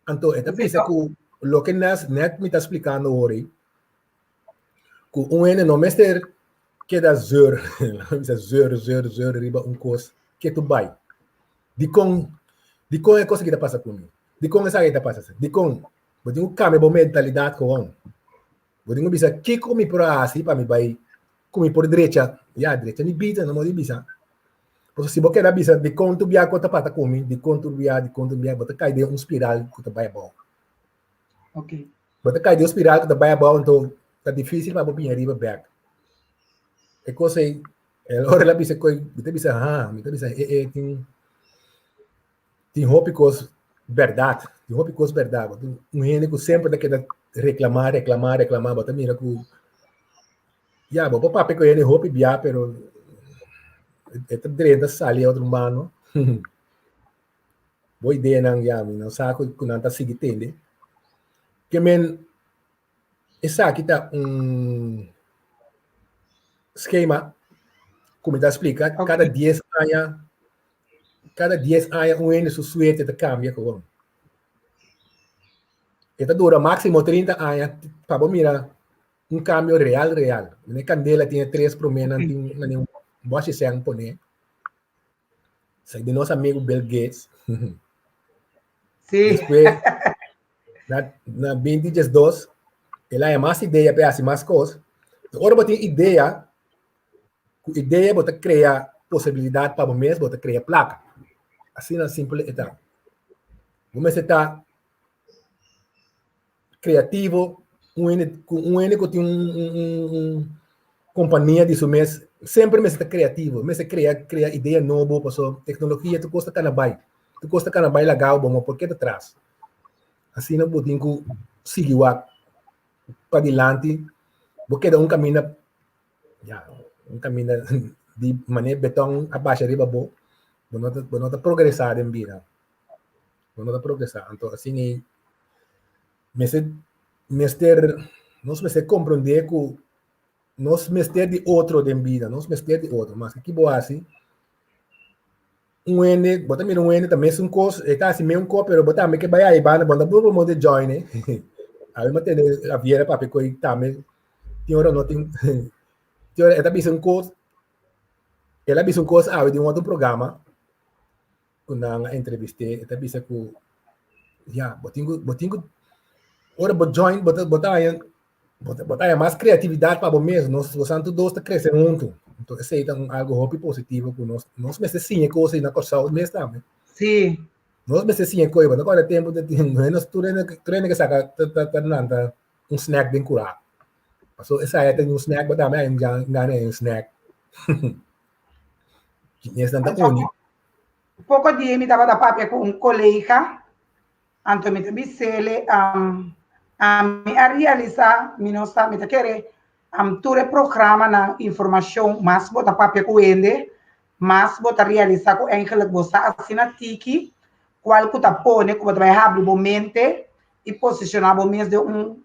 Anto e ta bisa ku loke nas net mi ta splikando awor ei ku un hende no mester keda zeur, bisa zeur, zeur, zeur riba un kos ke tu bai. Dikon, dikon e kos aki ta pasa ku mi? Dikon esaki ta pasa? Dikon? Bo tin ku kambia bo mentalidat gewoon. Bo tin ku bisa kiko mi por a hasi pa mi bai ku mi por drecha, ya drecha mi bida, no mos di bisa. Pasobra si bo keda bisa dikon tur bia ku ta pasa ku mi, dikon tur bia, dikon tur bia, bo ta kai den un spiral ku ta bai abou. Okay. Bo ta kai den un spiral ku ta bai abou, anto ta difícil pa bo bini ariba bek. E kos ei, el ora el a bisa koi, mi ta bisa, ha, mi ta bisa, e, e, tin, tin hopi kos bèrdat, tin hopi kos bèrdat. Bo tin un hende ku semper ta keda reklamá, reklamá, reklamá, bo ta mira ku, ya, bo por papia ku hende hopi bia, pero e ta drenta sali e otro mano. Bo ideanan, ya, mi no sa ku nan ta sigui tende. Ke men, Esaki ta un skema ku mi ta splika kada dies aña, kada dies aña un hende su suerte ta kambia gewoon. E ta dura máksimo 30 aña pa bo mira un kambio real real. E kandela tin e tres proménan tin un bòshi sèn poné. Esaki di nos amigu Bill Gates. Despues, na, na 2012, el a mas idea pa hasi mas kos. Ora bo tin idea, ku idea bo ta krea posibilidat pa bo mes, bo ta krea plaka. Asina simpel e ta. Bo mester ta kreativo, un hende ku un hende ku tin un un un un kompania di su mes semper mester ta kreativo, mester krea krea idea nobo pasobra teknologia tur kos ta kana bai, tur kos ta kana bai laga bo, bo por keda tras. Asina bo tin ku sigui wak padilanti, bo keda un kaminda ya un kaminda di manera beton a basha riba bo, bo no ta bo no ta progresá den bida. Bo no ta progresá. Anto asina ei mester mester nos mester komprondé ku nos mester di otro den bida, nos mester di otro. Maske ki bo hasi, un hende, bo ta mira un hende ta mesun kos, e ta hasi mesun kos, pero bo tambe ke bai ahi banda, bo no ta por modo join e. Awe mi a tende Javier a papia ku ei tambe tin ora no tin tin ora e ta bisa un kos, el a bisa un kos awe den un otro programa, ku nan a entrevist'é, e ta bisa ku ya, bo tin ku, bo tin ku, ora bo join, bo ta, bo ta haña, bo ta, bo ta haña mas kreatividat pa bo mes. Nos, bo santu dos ta krese huntu. Enton esei ta un algu hopi positivo ku nos, nos mester siña kos ei na Kòrsou mes tambe. Nos mester siña kos ei, bo ta kòrda tempu ta tin, nos tur hende, tur hende ke saka ta, ta, ta lanta un snack den kurá. Pasobra esei a tene un snack, bo tambe a gana un snack. Esnan ta uni. Poko dia mi tabata papia ku un kolega, anto mi ta bis'ele, ami a realisá, mi no sa, mi ta kere tur e programanan, informashon, mas bo ta papia ku hende, mas bo ta realisá ku eigenlijk bo sa asina tiki, kual ku ta pone ku bo ta bai habri bo mente i posishoná bo mes den un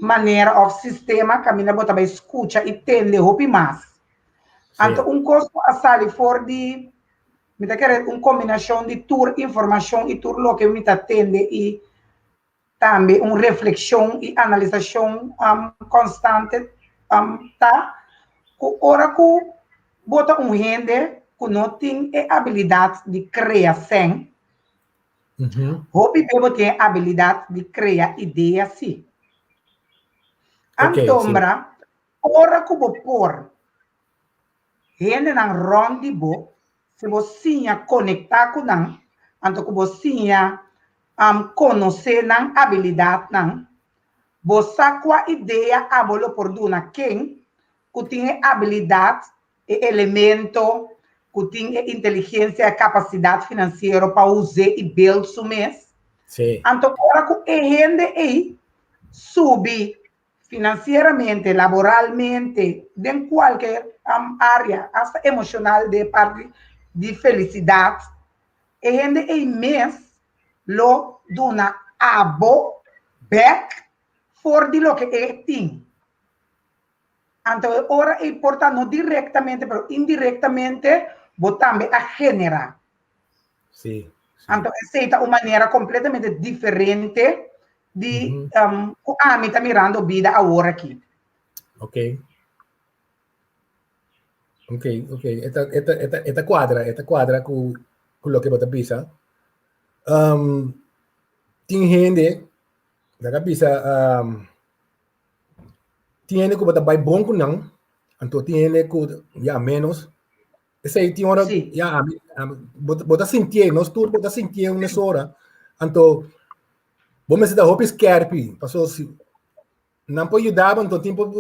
manera òf sistema kaminda bo ta bai skucha i tende hopi mas. Anto un kos ku a sali for di, mi ta kere un kombinashon di tur informashon i tur loke mi ta tende i tambe un reflekshon i analisashon konstante ta ku ora ku bo ta un hende ku no tin e abilidat di krea sèn, Hopi be bo tin e abilidat di krea idea si. Antombra, ora ku bo por hendenan rònt di bo, si bo siña konektá ku nan, anto ku bo siña konosé nan abilidatnan, bo sa kua idea abo lo por duna ken ku tin e abilidat e elemento ku tin e inteligensia, e kapasidat finansiero pa us'é i build su mes. Anto ora ku e hende ei subi finansieramente, laboralmente, den kualke área, asta emoshonal den e parti di felisidat, e hende ei mes lo duna abo bèk for di loke e tin. Anto e ora ei por ta no directamente pero indirectamente bo tambe a genera. Anto esei ta un manera completamente diferente di cu ami ta mirando bida awor aki. Ok. Ok, ok. E ta, e ta, e ta, e ta cuadra, e ta cuadra cu, cu loke bo ta bisa. Tin hende, laga bisa, Tin hende ku bo ta bai bon ku nan, anto tin hende ku ya menos. Esei tin ora, ya ami, ami, bo, bo ta sintié, nos tur bo ta sintié un mesora. Anto bo mester ta hopi skerpi, paso si nan por yuda bo, anto tin por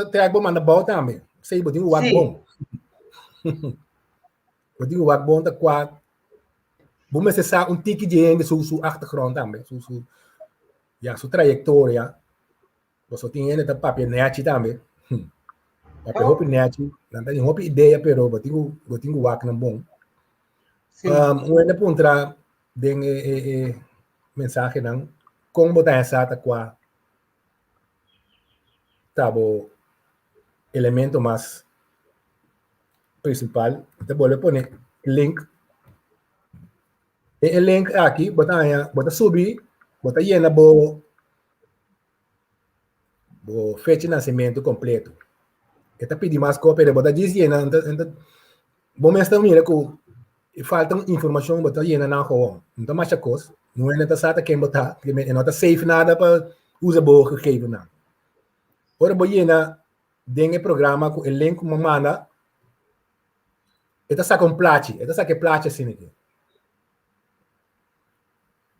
trek bo manda bou tambe. Esei bo tin ku wak bon. Bo tin ku wak bon ta kua bo mester sa un tiki di hende su su achtergrond tambe, su su ya su trayektoria. Boso tin hende ta papia nechi tambe. Papia hopi nechi, nan ta tin hopi idea, pero bo tin ku bo tin ku wak nan bon. Un hende puntra den e e e mensahenan kon bo ta haña sa ta kua ta bo elemento mas prinsipal. Mi ta bolbe pone link. Den e link aki bo ta haña, bo ta subi, bo ta yena bo bo fecha di nasimentu kompleto. E ta pidi mas kos, pero bo ta djis yena, bo mes ta mira ku. E falta un informashon bo ta yena nan gewoon. No ta masha kos. No hende ta sa ta ken bo ta. E no ta safe nada pa usa bo gegevennan. Ora bo yena den e programa ku e link ku bo manda, e ta saka un plachi. E ta saka e plachi asina aki.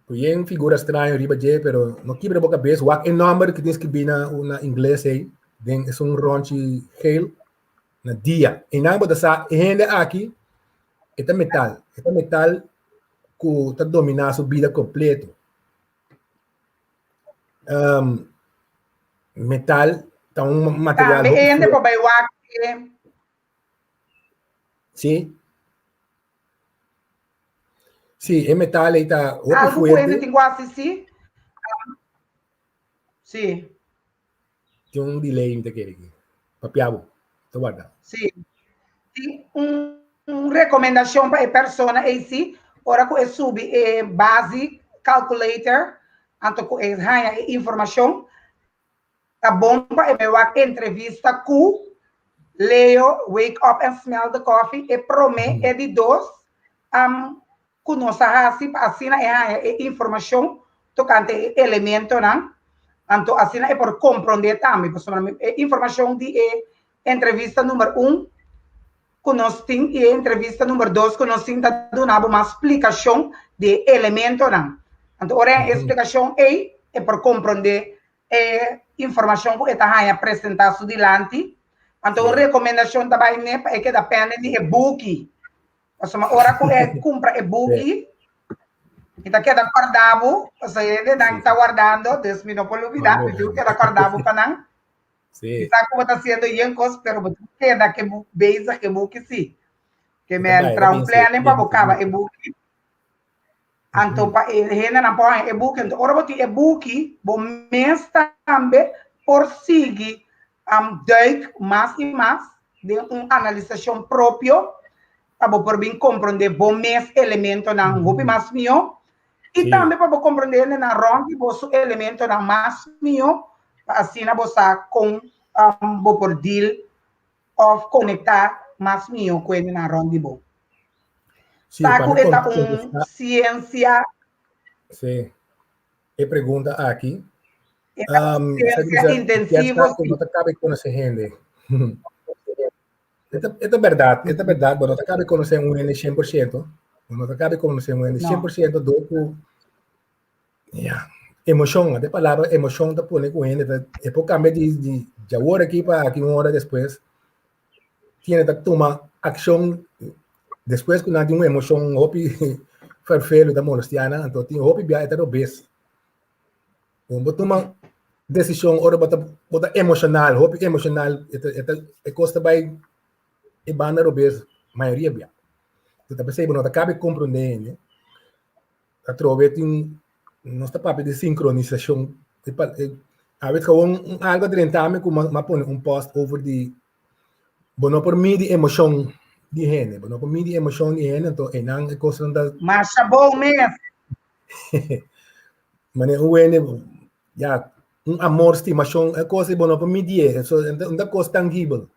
Ku yen figura straño riba dje, pero no kibra bo kabes. Wak e nòmber ku tin skibí na na ingles ei, den esun rònchi geel, na dia. Einan bo ta sa e hende aki e ta metal. E ta metal ku ta dominá su bida kompleto. Um, metal ta un material Tambe hopi hende fuerte. por bai wak e Sí. Sí, e metal ei ta hopi algo ku hende fuerte. tin ku hasi sí. Sí. Tin un delay mi ta kere aki. Papia bo. Ta warda. Sí. Tin un, un rekomendashon pa e persona ei sí, ora ku e subi e basic calculator, anto ku e haña e informashon, ta bon pa e wak entrevista ku Leo, Wake Up and Smell the Coffee, e promé, e di dos, um, ku nos a hasi pa asina e haña e informashon tokante e elementonan, anto asina e por komprondé tambe, pasobra e informashon di e entrevista number un ku nos tin i e entrevista number dos ku nos tin ta duna bo mas splikashon di e elementonan. Anto ora e splikashon ei e por komprondé e informashon ku e ta haña presentá su dilanti. Anto un rekomendashon ta bai n'e pa e keda pende di e buki. Pasobra ora ku e kumpra e buki, mi ta keda kòrda bo, pasobra hendenan ta wardando, dus mi no por lubidá, mi tin ku keda kòrda bo pa nan. Mi sa ku bo ta hasiendo yen kos, pero bo tin ku keda ke bezig ku e buki sí. Ke mi a entra un planning pa bo kaba e buki. Anto pa e hendenan por haña e buki. Anto ora bo tin e buki, bo mes tambe por sigui duik mas i mas den un analisashon propio pa bo por bin komprondé bo mes elementonan hopi mas mihó i tambe pa bo komprondé hendenan rònt di bo su elementonan mas mihó pa asina bo sa kon bo por deal òf konektá mas mihó ku hendenan rònt di bo. Sí, Sa pa ku mi e ta un contestá siensia. Sí, e pregunta aki. E ta un Sa siensia bisa, intensivo, piensa ku sí. no ta kabe konosé hende. E ta, e ta bèrdat, e ta bèrdat, bo no ta kabe konosé un hende 100%. Bo no ta kabe konosé un hende No. 100% dor ku Ya, emoshon, e palabra emoshon ta pone ku hende ta, e por kambia di di djawor aki pa aki un ora despues. Tiene ta tuma akshon despues ku nan tin un emoshon hopi ferfelu ta molestiá nan, anto tin hopi bia e ta robes. Bo bo tuma desishon ora bo ta bo ta emoshonal, hopi emoshonal, e ta e ta e kos ta bai e banda robes mayoria bia. Ta p'esei bo no ta kabe komprondé hende. Atrobe tin, nos ta papia di sinkronisashon. Awe gewoon un algo a drenta mi ku m'a pone un post over di bo no por midi emoshon di hende, bo no por midi emoshon di hende, anto einan e kosnan ta. Masha bon mes. Manera un hende, ya, un amor, stimashon, e kos ei bo no por midié, so un ta kos tangibel.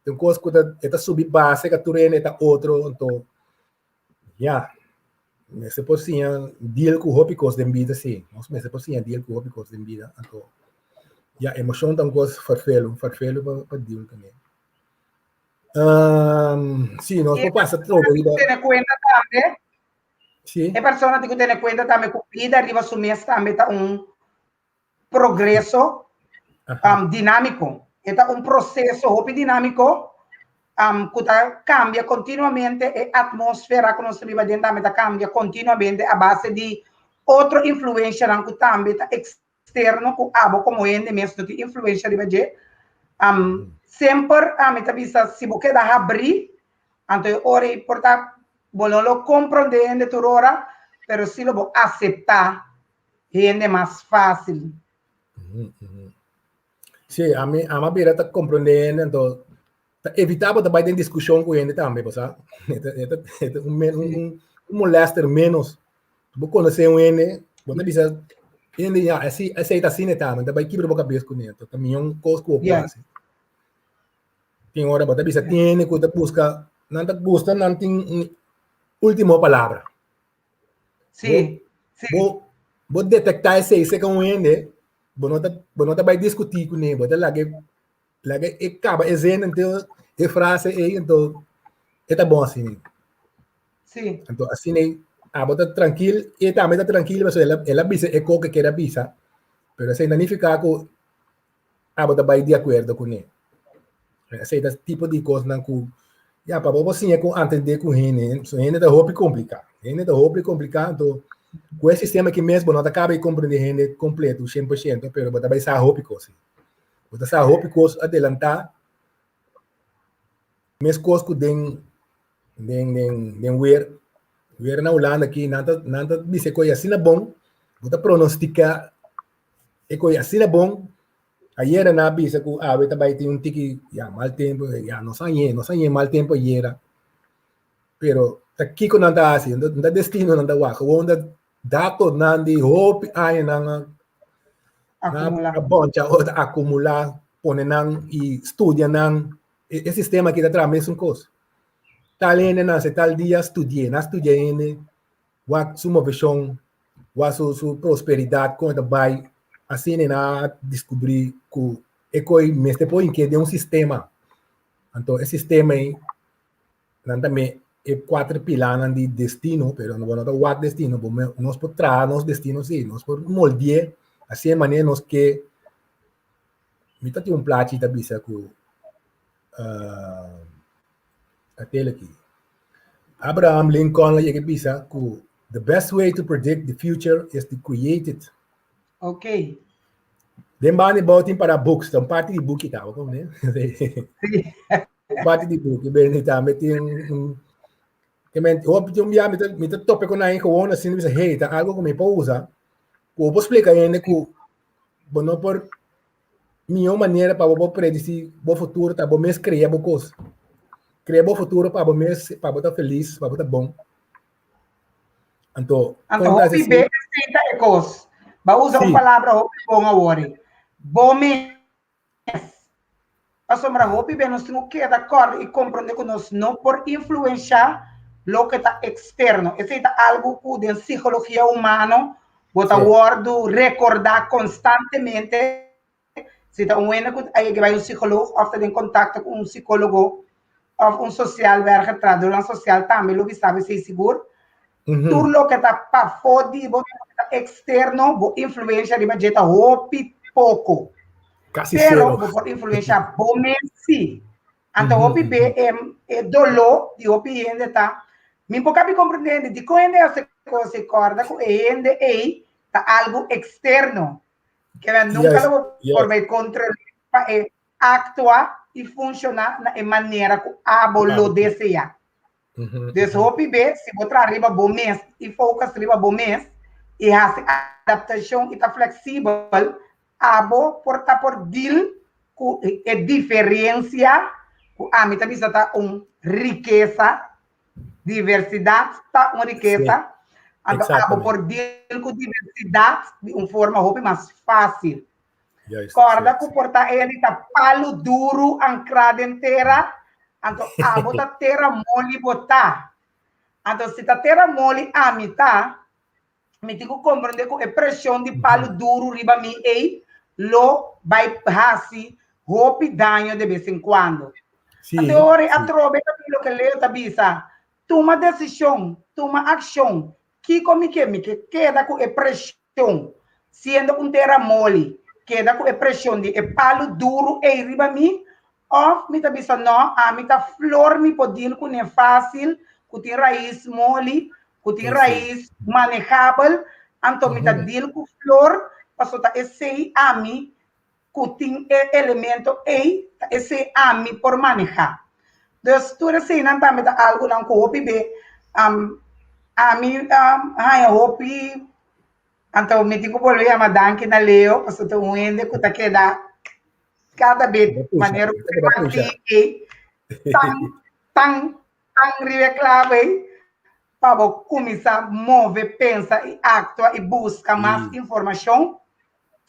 Un kos ku ta e ta subi base ka tur hende ta otro, anto Ya, mester por siña deal ku hopi kos den bida sí. Nos mester por siña deal ku hopi kos den bida. Anto, ya, emoshon ta un kos ferfelu, ferfelu pa, pa deal kuné. Um, sí, nos por pasa trobe riba. Tene kuenta tambe. Sí. E persona tin ku tene kuenta tambe ku bida riba su mes tambe ta un progreso um, dinámiko. E ta un proseso hopi dinámiko um, ku ta kambia kontinuamente e atmósfera ku nos ta biba den tambe ta kambia kontinuamente a base di otro influenshanan ku tambe ta eksterno ku abo komo hende mes no tin influensha riba dje. Um, semper ami ta bisa si bo keda habrí, anto e ora ei por ta bo no lo komprondé hende tur ora, pero si lo bo aseptá hende mas fácil. Sí, a mi, a mi bira ta comprende hende, anto ta evita bo ta bai den discusion ku hende tambe, bo sa. E ta, e ta un, un, un, un molester menos. Bo conoce un hende, bo ta bisa, hende ya, así, así ta asina tambe, ta bai kibra bo cabes kuné, anto ta mihó un kos ku bo por hasi. Tin ora bo ta bisa, tin hende ku ta buska, nan ta gusta, nan tin un. último palabra. Sí, sí. Bo, bo detektá esei serka un hende, bo no ta, bo no ta bai diskutí kuné, bo ta laga e, laga e kaba e zin anto e frase ei, anto e ta bon asina. Sí. Anto asina ei, abo ta trankil, e tambe ta trankil, pasobra el a, el a bisa e kos ku e kere a bisa, pero esei no nifiká ku abo ta bai di akuerdo kuné. Esei ta tipo di kosnan ku ya pa bo por siña ku atendé ku hende, so hende ta hopi kompliká. Hende ta hopi kompliká, anto ku e sistema aki mes bo no ta kaba di komprendé hende kompleto 100%, pero bo ta bai sa hopi kos. Bo ta sa hopi kos adelantá, meskos ku den den den den weer weer na Hulanda aki nan ta nan ta bisa e kos asina bon, bo ta pronostiká e kos asina bon. Ayera nan a bisa ku awe ta bai tin un tiki ya mal tempu, ya nos a hañ'é, nos a hañ'é mal tempu ayera. Pero ta kiko nan ta hasi? No ta destino nan ta wak, gewoon ta datonan di hopi añanan a Akumulá. a boncha o ta akumulá, pone nan i studia nan. E sistema aki ta traha mesun kos. Tal hende nase tal dia, studi'é. Nan studia hende, wak su moveshon, wak su su prosperidat kon e ta bai, asina e nan a diskubrí ku e koi mester por hink'é den un sistema. Anto e sistema ei nan tambe e kuater pilanan di destino, pero bo no ta wak destino, bo nos por traha nos destino sí, nos por moldi'é asina e manera nos ke. Mi ta tin un plachi ta bisa ku Atel aki. Abraham Lincoln a yega bisa ku the best way to predict the future is to create it. Ok. Den banda bou tin para books, ta un parti di buki ta, kom ne? Sí. Un parti di buki, ben tambe tin un ke men hopi tin un bia mi ta mi ta tope ku nan gewoon asina bisa hey ta algo ku mi por usa ku bo por splika hende ku bo no por Mihó manera pa bo por predisí bo futuro ta bo mes krea bo kos. Krea bo futuro pa bo mes, pa bo ta felis, pa bo ta bon. Anto, Anto hopi be esei ta e kos. Bo a usa un palabra hopi bon awor. Bo mes. Pasobra hopi be nos tin ku keda kòrda i komprondé ku nos no por influenshá loke ta eksterno. Esei ta algu ku den psikologia humano Bo ta wòrdu rekordá konstantemente si ta un hende ku a yega bai un psikòlog òf ta den kontakto ku un psikólogo òf un sosial wèrker, trahadornan sosial tambe lo bisa bo esei sigur. Tur loke ta pafó di bo, tur loke ta eksterno, bo influensha riba dje ta hopi poko. Kasi Pero bo por influensha bo mes sí. Anto hopi be e doló di hopi hende ta, mi por kabi komprendé hende, dikon hende hasi kos ei? Kòrda ku e hende ei ta algu eksterno, ke men nunka lo bo por bai kontrol'é pa e aktua i funshoná na e manera ku abo lo deseá. Dus hopi be si bo traha riba bo mes i focus riba bo mes i hasi adaptashon i ta fleksibel, abo por ta por deal ku e diferensia ku ami ta bisa ta un rikesa, diversidat ta un rikesa, anto abo por deal ku diversidat di un forma hopi mas fásil. Kòrda ku por ta e ta palu duru ankrá den tera, anto abo ta tera moli bo ta. Anto si ta tera moli ami ta, mi tin ku komprendé ku e preshon di palu duru riba mi ei lo bai hasi hopi daño de bes en kuando. Anto e ora ei atrobe ta bin loke Leo ta bisa, tuma desishon, tuma akshon, kiko mi ke? Mi ke keda ku e preshon siendo un tera moli, keda ku e preshon di e palu duru ei riba mi, òf mi ta bisa nò, ami ta flor mi por deal kuné fásil, ku tin rais moli, ku tin rais manehabel, anto mi ta deal ku flor, pasobra ta esei ami ku tin e elemento ei, ta esei ami por manehá. Dus tur eseinan tambe ta algunan ku hopi be ami haña hopi, anto mi tin ku bolbe yama danki na Leo, pasobra ta un hende ku ta keda kada be manera ku ei tan tan tan riba e klabu ei pa bo kuminsá move, pensa i aktua i buska mas informashon.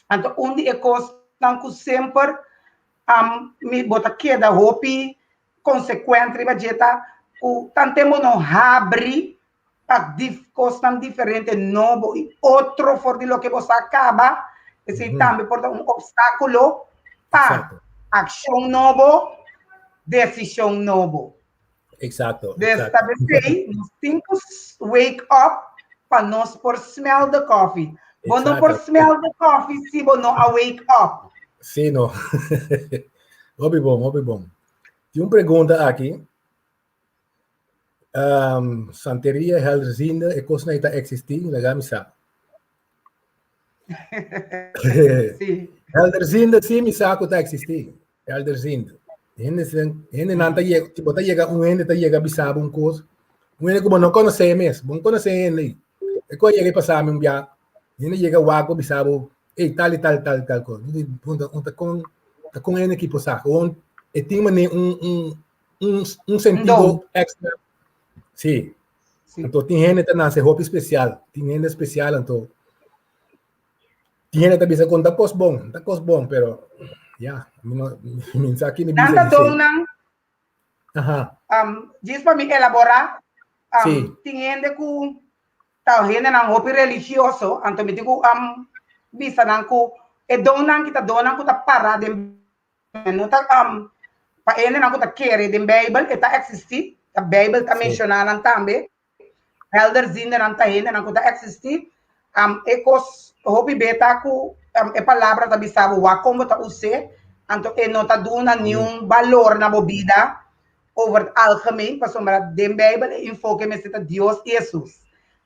Anto un di e kosnan ku semper mi bo ta keda hopi konsekuente riba dje ta ku tanten bo no habri. pa dif kosnan diferente nobo i otro for di loke bo sa kaba, esei tambe por ta un opstákulo pa akshon nobo, desishon nobo. Exacto. Dus ta p'esei nos tin ku wake up pa nos por smell the coffee. Bo no por smell the coffee si bo no a wake up. Sí, no. Hopi bon, hopi bon. Tin un pregunta aki. Um, santeria, helderziende, e kosnan ei ta eksistí? Laga mi sa. Sí. Helderziende, sí, mi sa ku ta eksistí. Helderziende. Hende, hende nan ta yega, bo ta yega, un hende ta yega bisa bo un kos, un hende ku bo no konosé mes, bo no konosé hende ei. E kos yega i pasa mi un bia, hende yega wak bo bisa bo, ei tal i tal tal tal kos. Mi di, punta, un ta kon, ta kon hende ki por sa? Gewoon e tin manera un un un un sentido extra. Sí. Sí. Anto tin hende ta nace hopi special, tin hende special anto tin hende ta bisa kon ta kos bon, ta kos bon, pero ya, mi no mi sa ki mi Nan bisa ta di don nan. Aha. Djis pa mi elabora, Sí. tin hende ku ta hendenan hopi religioso, anto mi tin ku bisa nan ku e donnan ki ta donnan ku ta para den no ta pa hendenan ku ta kere den Beibel e ta eksistí, ta Beibel ta menshoná nan tambe, helderziendenan ta hendenan ku ta eksistí, e kos hopi be ta ku e palabra ta bisa bo wak kon bo ta us'é, anto e no ta duna niun balor na bo bida over het algemeen, pasobra den Beibel e enfoke mester ta Dios i Hesus.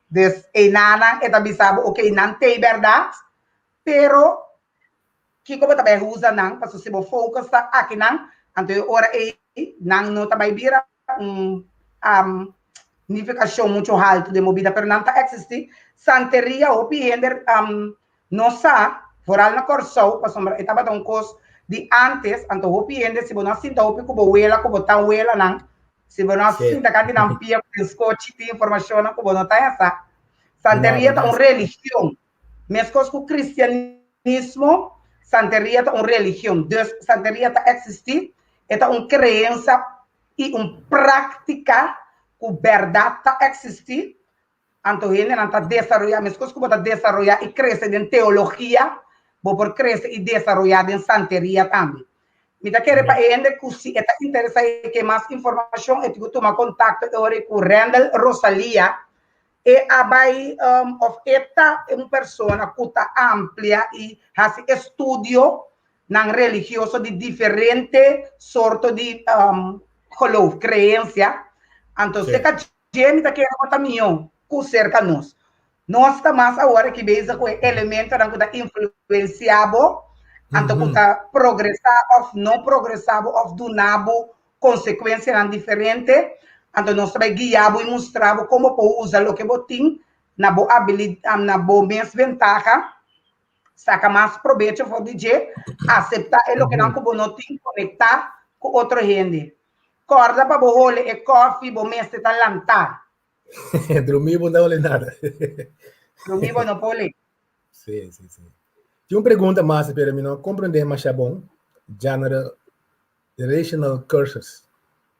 Dus einanan e ta bisa bo oke nan t'ei bèrdat, pero Kiko bo ta bai usa nan? Pasobra si bo focus ta akinan, anto e ora ei nan no ta bai bira un nifikashon muchu haltu den bo bida, pero nan ta eksistí. Santeria hopi hende no sa, foral na Kòrsou, pasobra e tabata un kos di ántes, anto hopi hende si bo no a sinta hopi ku bo wela, ku bo tanwelanan, si bo no a sinta kanti nan pia ku den skochi tin informashonnan ku bo no ta hesa. Santeria ta un religion. Meskos ku kristianismo, santeria ta un religion. Dus, santeria ta eksistí, e ta un kreensa i un práktika ku bèrdat ta eksistí. Anto hendenan ta desaroyá, meskos ku bo ta desaroyá i krese den teologia, bo por krese i desaroyá den santeria tambe. Mi ta kere pa e hende ku si e ta interesá i ke mas informashon, e tin ku tuma kontakto e ora ei ku Randall Rosalia. E a bai of e ta un persona ku ta amplia i hasi estudio nan religioso di diferente sorto di geloof, creencia. Anto serka dje mi ta kere ku ta mihó ku serka nos. Nos ta mas awor aki bezig ku e elementonan ku ta influencia bo, anto ku ta progresa of no progresa bo of duna bo konsekuensianan diferente, anto nos ta bai guia bo i mustra bo kon bo por usa loke bo tin na bo na bo mes bentaha, saka mas probecho for di dje, aseptá e lokenan ku bo no tin, konektá ku otro hende. Kòrda pa bo hole e kòfi bo mester ta lantá. Drumí bo no ta hole nada. Drumí bo no por hole. Sí, sí, sí. Tin un pregunta mas, pero mi no komprendé masha bon. General Generational curses.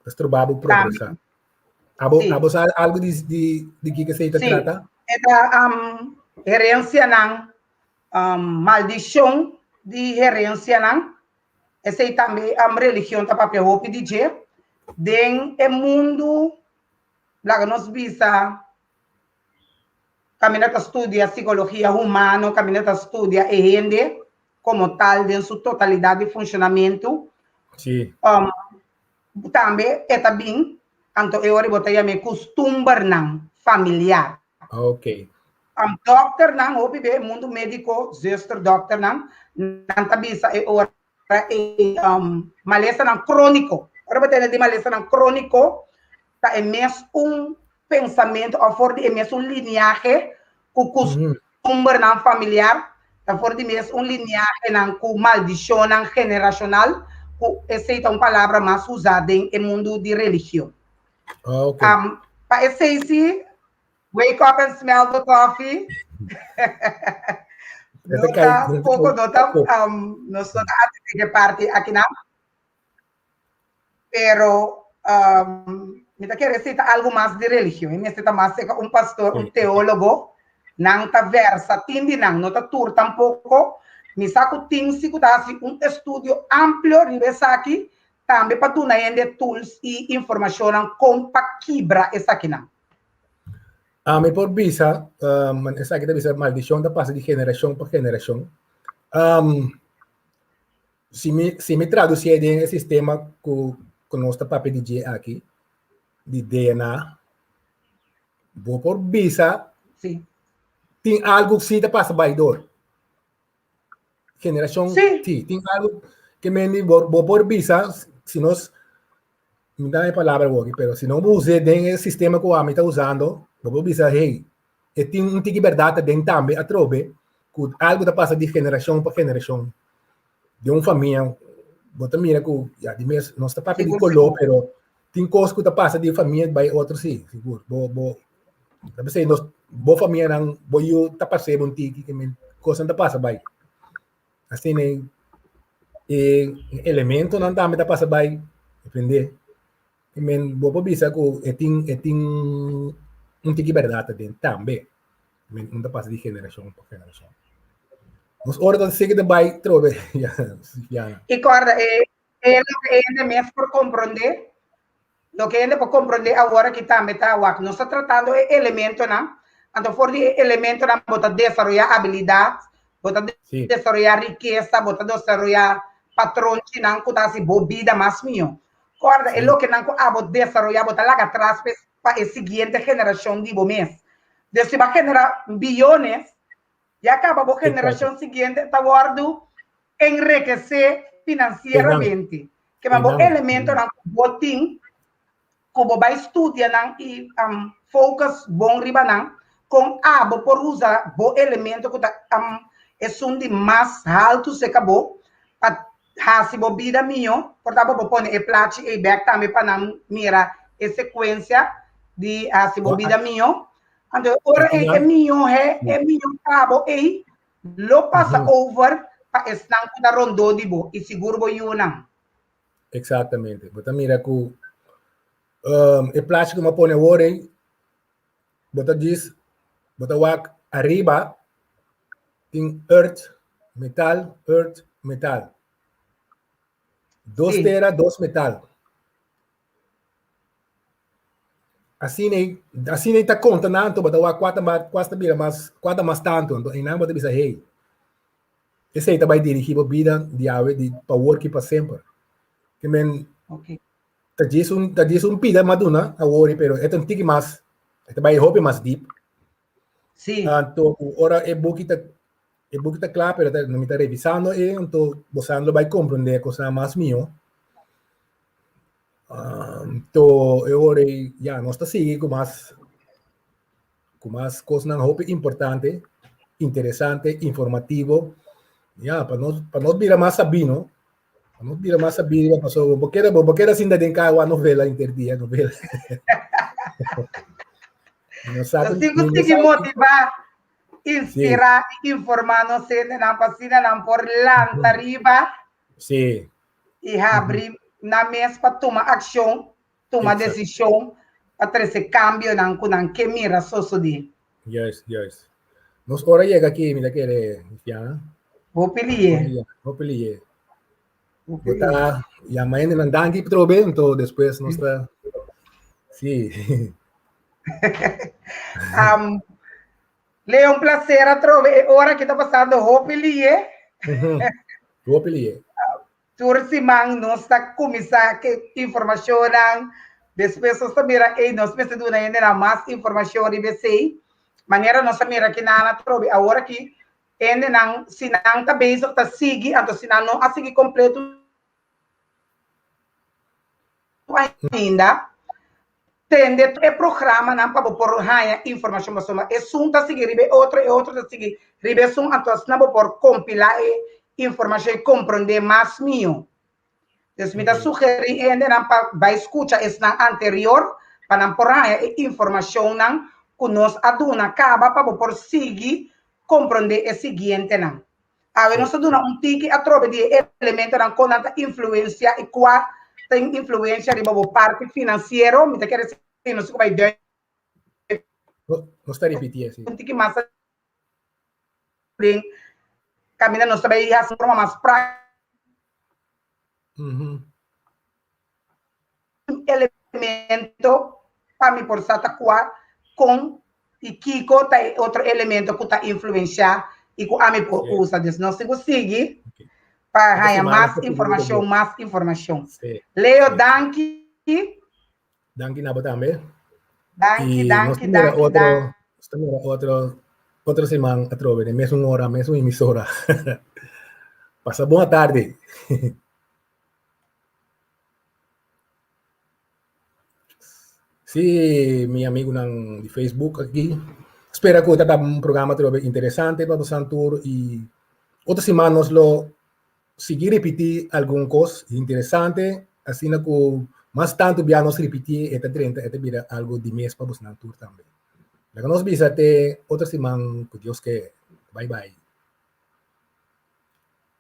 Ta stroba bo progresa. Abo, Sí. abo sa algo di, di, di kiko esei ta Sí. trata? E ta um, herencianan, um, maldicion di herencianan. Esei tambe um, religion ta papia hopi di dje. Den e mundu, laga nos bisa, kaminda ta studia psicologia humano, kaminda ta studia e hende, komo tal den su totalidat di funshonamentu. Sí. Um, tambe e ta bin, anto e ora bo ta yam'é kustumbernan familiar. Ok. Dokternan, hopi be mundu médiko, zuster, dokternan, nan ta bisa e ora e um, malesanan króniko. Ora bo tende di malesanan króniko, ta e mes un pensamentu òf for di e mes un liniahe ku kustumbernan familiar, ta for di mes un liniahenan ku maldishonnan generashonal, ku esei ta un palabra mas usá den e mundu di religion. Ok. Pa esei si, wake up and smell the coffee. No ta poko, no ta, nos no ta atendé e parti akinan, pero. Um, mi ta kere esei ta algo mas di religion. E mester ta mas seka un pastor, un teólogo. Nan ta versa, tin di nan, no ta tur tampoko. Mi sa ku tin si ku ta hasi un estudio amplio riba esaki, tambe pa duna hende tools i informashonnan kon pa kibra esakinan. Ami por bisa, um, esaki ta bisa maldishon ta pasa di generashon pa generashon. Um, Si mi, si mi traducié den e sistema ku, ku nos ta papia di dje aki, di DNA, bo por bisa Sí. tin algo sí ta pasa bai door. Generacion, Sí. sí, tin algo ke men bo, bo por bisa, si nos, mi da e palabra awor, pero si no bo us'é den e sistema ku ami ta usando, bo por bisa, hey, E tin un tiki bèrdat aden tambe atrobe ku algu ta pasa di generashon pa generashon. Den un famia bo ta mira ku ya di mes nos ta papia di koló pero tin kos ku ta pasa di un famia bai otro si sigur. Bo bo ta p'esei nos bo famianan bo yu ta pas'é un tiki ke men kosnan ta pasa bai. Asina e elementonan tambe ta pasa bai depende. I men bo por bisa ku e tin e tin un tiki bèrdat aden tambe. Men un ta pasa di generashon pa generashon. Nos ora ta sigui ta bai trobe ya Yana. I kòrda e e loke hende mes por komprondé, loke hende por komprondé awor aki tambe ta wak nos ta tratando e elementonan, anto for di e elementonan bo ta desaroyá abilidat, bo ta desaroyá rikesa, bo ta desaroyá patronchinan ku ta hasi bo bida mas mihó. Kòrda, e lokenan ku abo desaroyá bo ta laga atras pa e siguiente generashon di bo mes. Dus si bo a generá biyones, ya kaba bo generashon siguiente ta wòrdu enrekesé finansieramente. Kema bo elementonan ku bo tin, ku bo bai studia nan i focus bon riba nan, kon abo por usa bo elemento ku ta esun di mas haltu serka bo pa Hasi bo bida mihó, por ta bo por pone e plachi ei bèk tambe pa nan mira e sekuensia di hasi bo bida mihó. Anto e ora ei e mihó he, e mihó pa bo ei lo pasa over pa esnan ku ta rondó di bo i sigur bo yunan. Eksaktamente. Bo ta mira ku e plachi ku mi a pone awor ei, bo ta djis, bo ta wak ariba Tin earth, metal, earth, metal. Dos Sí. tera, dos metal. Asina ei, asina ei ta konta nan, anto bo ta wak kua ta ma- kua ta bira mas, kua ta mas tantu. Anto einan bo ta bisa, hey, esei ta bai dirigí bo bida di awe, di pa awor ki pa semper. Ke men, Ok. ta djis un, ta djis un pida maduna awor, pero e ta un tiki mas, e ta bai hopi mas deep. Sí. Anto ora e buki ta e buki ta kla, pero ta, mi ta revisando e, anto bosan lo bai comprende cosnan mas mihó. Anto e ora ei, ya, nos ta sigui ku mas ku mas cosnan hopi importante, interesante, informativo. Ya, pa nos pa nos bira mas sabí, no? Pa nos bira mas sabí, pasobra bo keda bo keda sinta den kar wak novela inter dia, novela. Nos tin ku sigui motivá, inspirá i informá nos hendenan pa asina nan por lanta riba Sí. i habri nan mes pa tuma akshon, tuma desishon pa trese kambionan ku nan ke mira sosodé. Juist, juist. Nos ora yega aki, mi ta kere, Fiana. Hopi lié. Hopi lié. Bo ta yama hendenan danki trobe, anto despues nos ta Sí. um, Leo, un placer atrobe. E ora que ta pasando hopi lié. Hopi lié. Tur siman nos ta kuminsá ke informashonnan. Despues nos ta mira, ey, nos mester duna hendenan mas informashon riba esei. Manera nos a mira kinan atrobe. Awor aki Hendenan, si nan ta bezig ta sigui, anto si nan no a sigui kompleto ainda, tende tur e programanan pa bo por haña informashon pasobra esun ta sigui riba e otro, e otro ta sigui riba esun, anto asina bo por kompilá e informashon i komprondé mas mihó. Pues mi ta sugerí e hendenan pa bai skucha esnan anterior pa nan por haña e informashonnan ku nos a duna kaba pa bo por sigui komprondé e siguientenan. Awe nos ta duna un tiki atrobe di e elementonan kon nan ta influensiá i kua tin influensia riba bo parti finansiero, mi ta kere si nos ku bai duik Nos ta ripití así. Un tiki mas den kaminda nos ta bai hasi un forma mas práktiko. Elemento pa mi por sa ta kua, kon i kiko ta e otro elemento ku ta influensiá i ku ami por usa. Dus nos tin ku sigui pa haña mas informashon, mas informashon. Leo, danki. Danki na bo tambe. Danki, danki, danki. Otro, nos ta mira otro, otro siman atrobe, den mesun ora, mesun emisora. Pasa bon tarde. Sí, mi amigunan di Facebook aki. Spera ku ta un programa atrobe interesante pa bosan tur i otro siman nos lo sigui ripití algun kos interesante, asina ku mas tantu bia nos ripití e ta drenta, e ta bira algu di mes pa bosnan tur tambe. Laga nos bisa te otro siman ku Dios ke. Bai bai.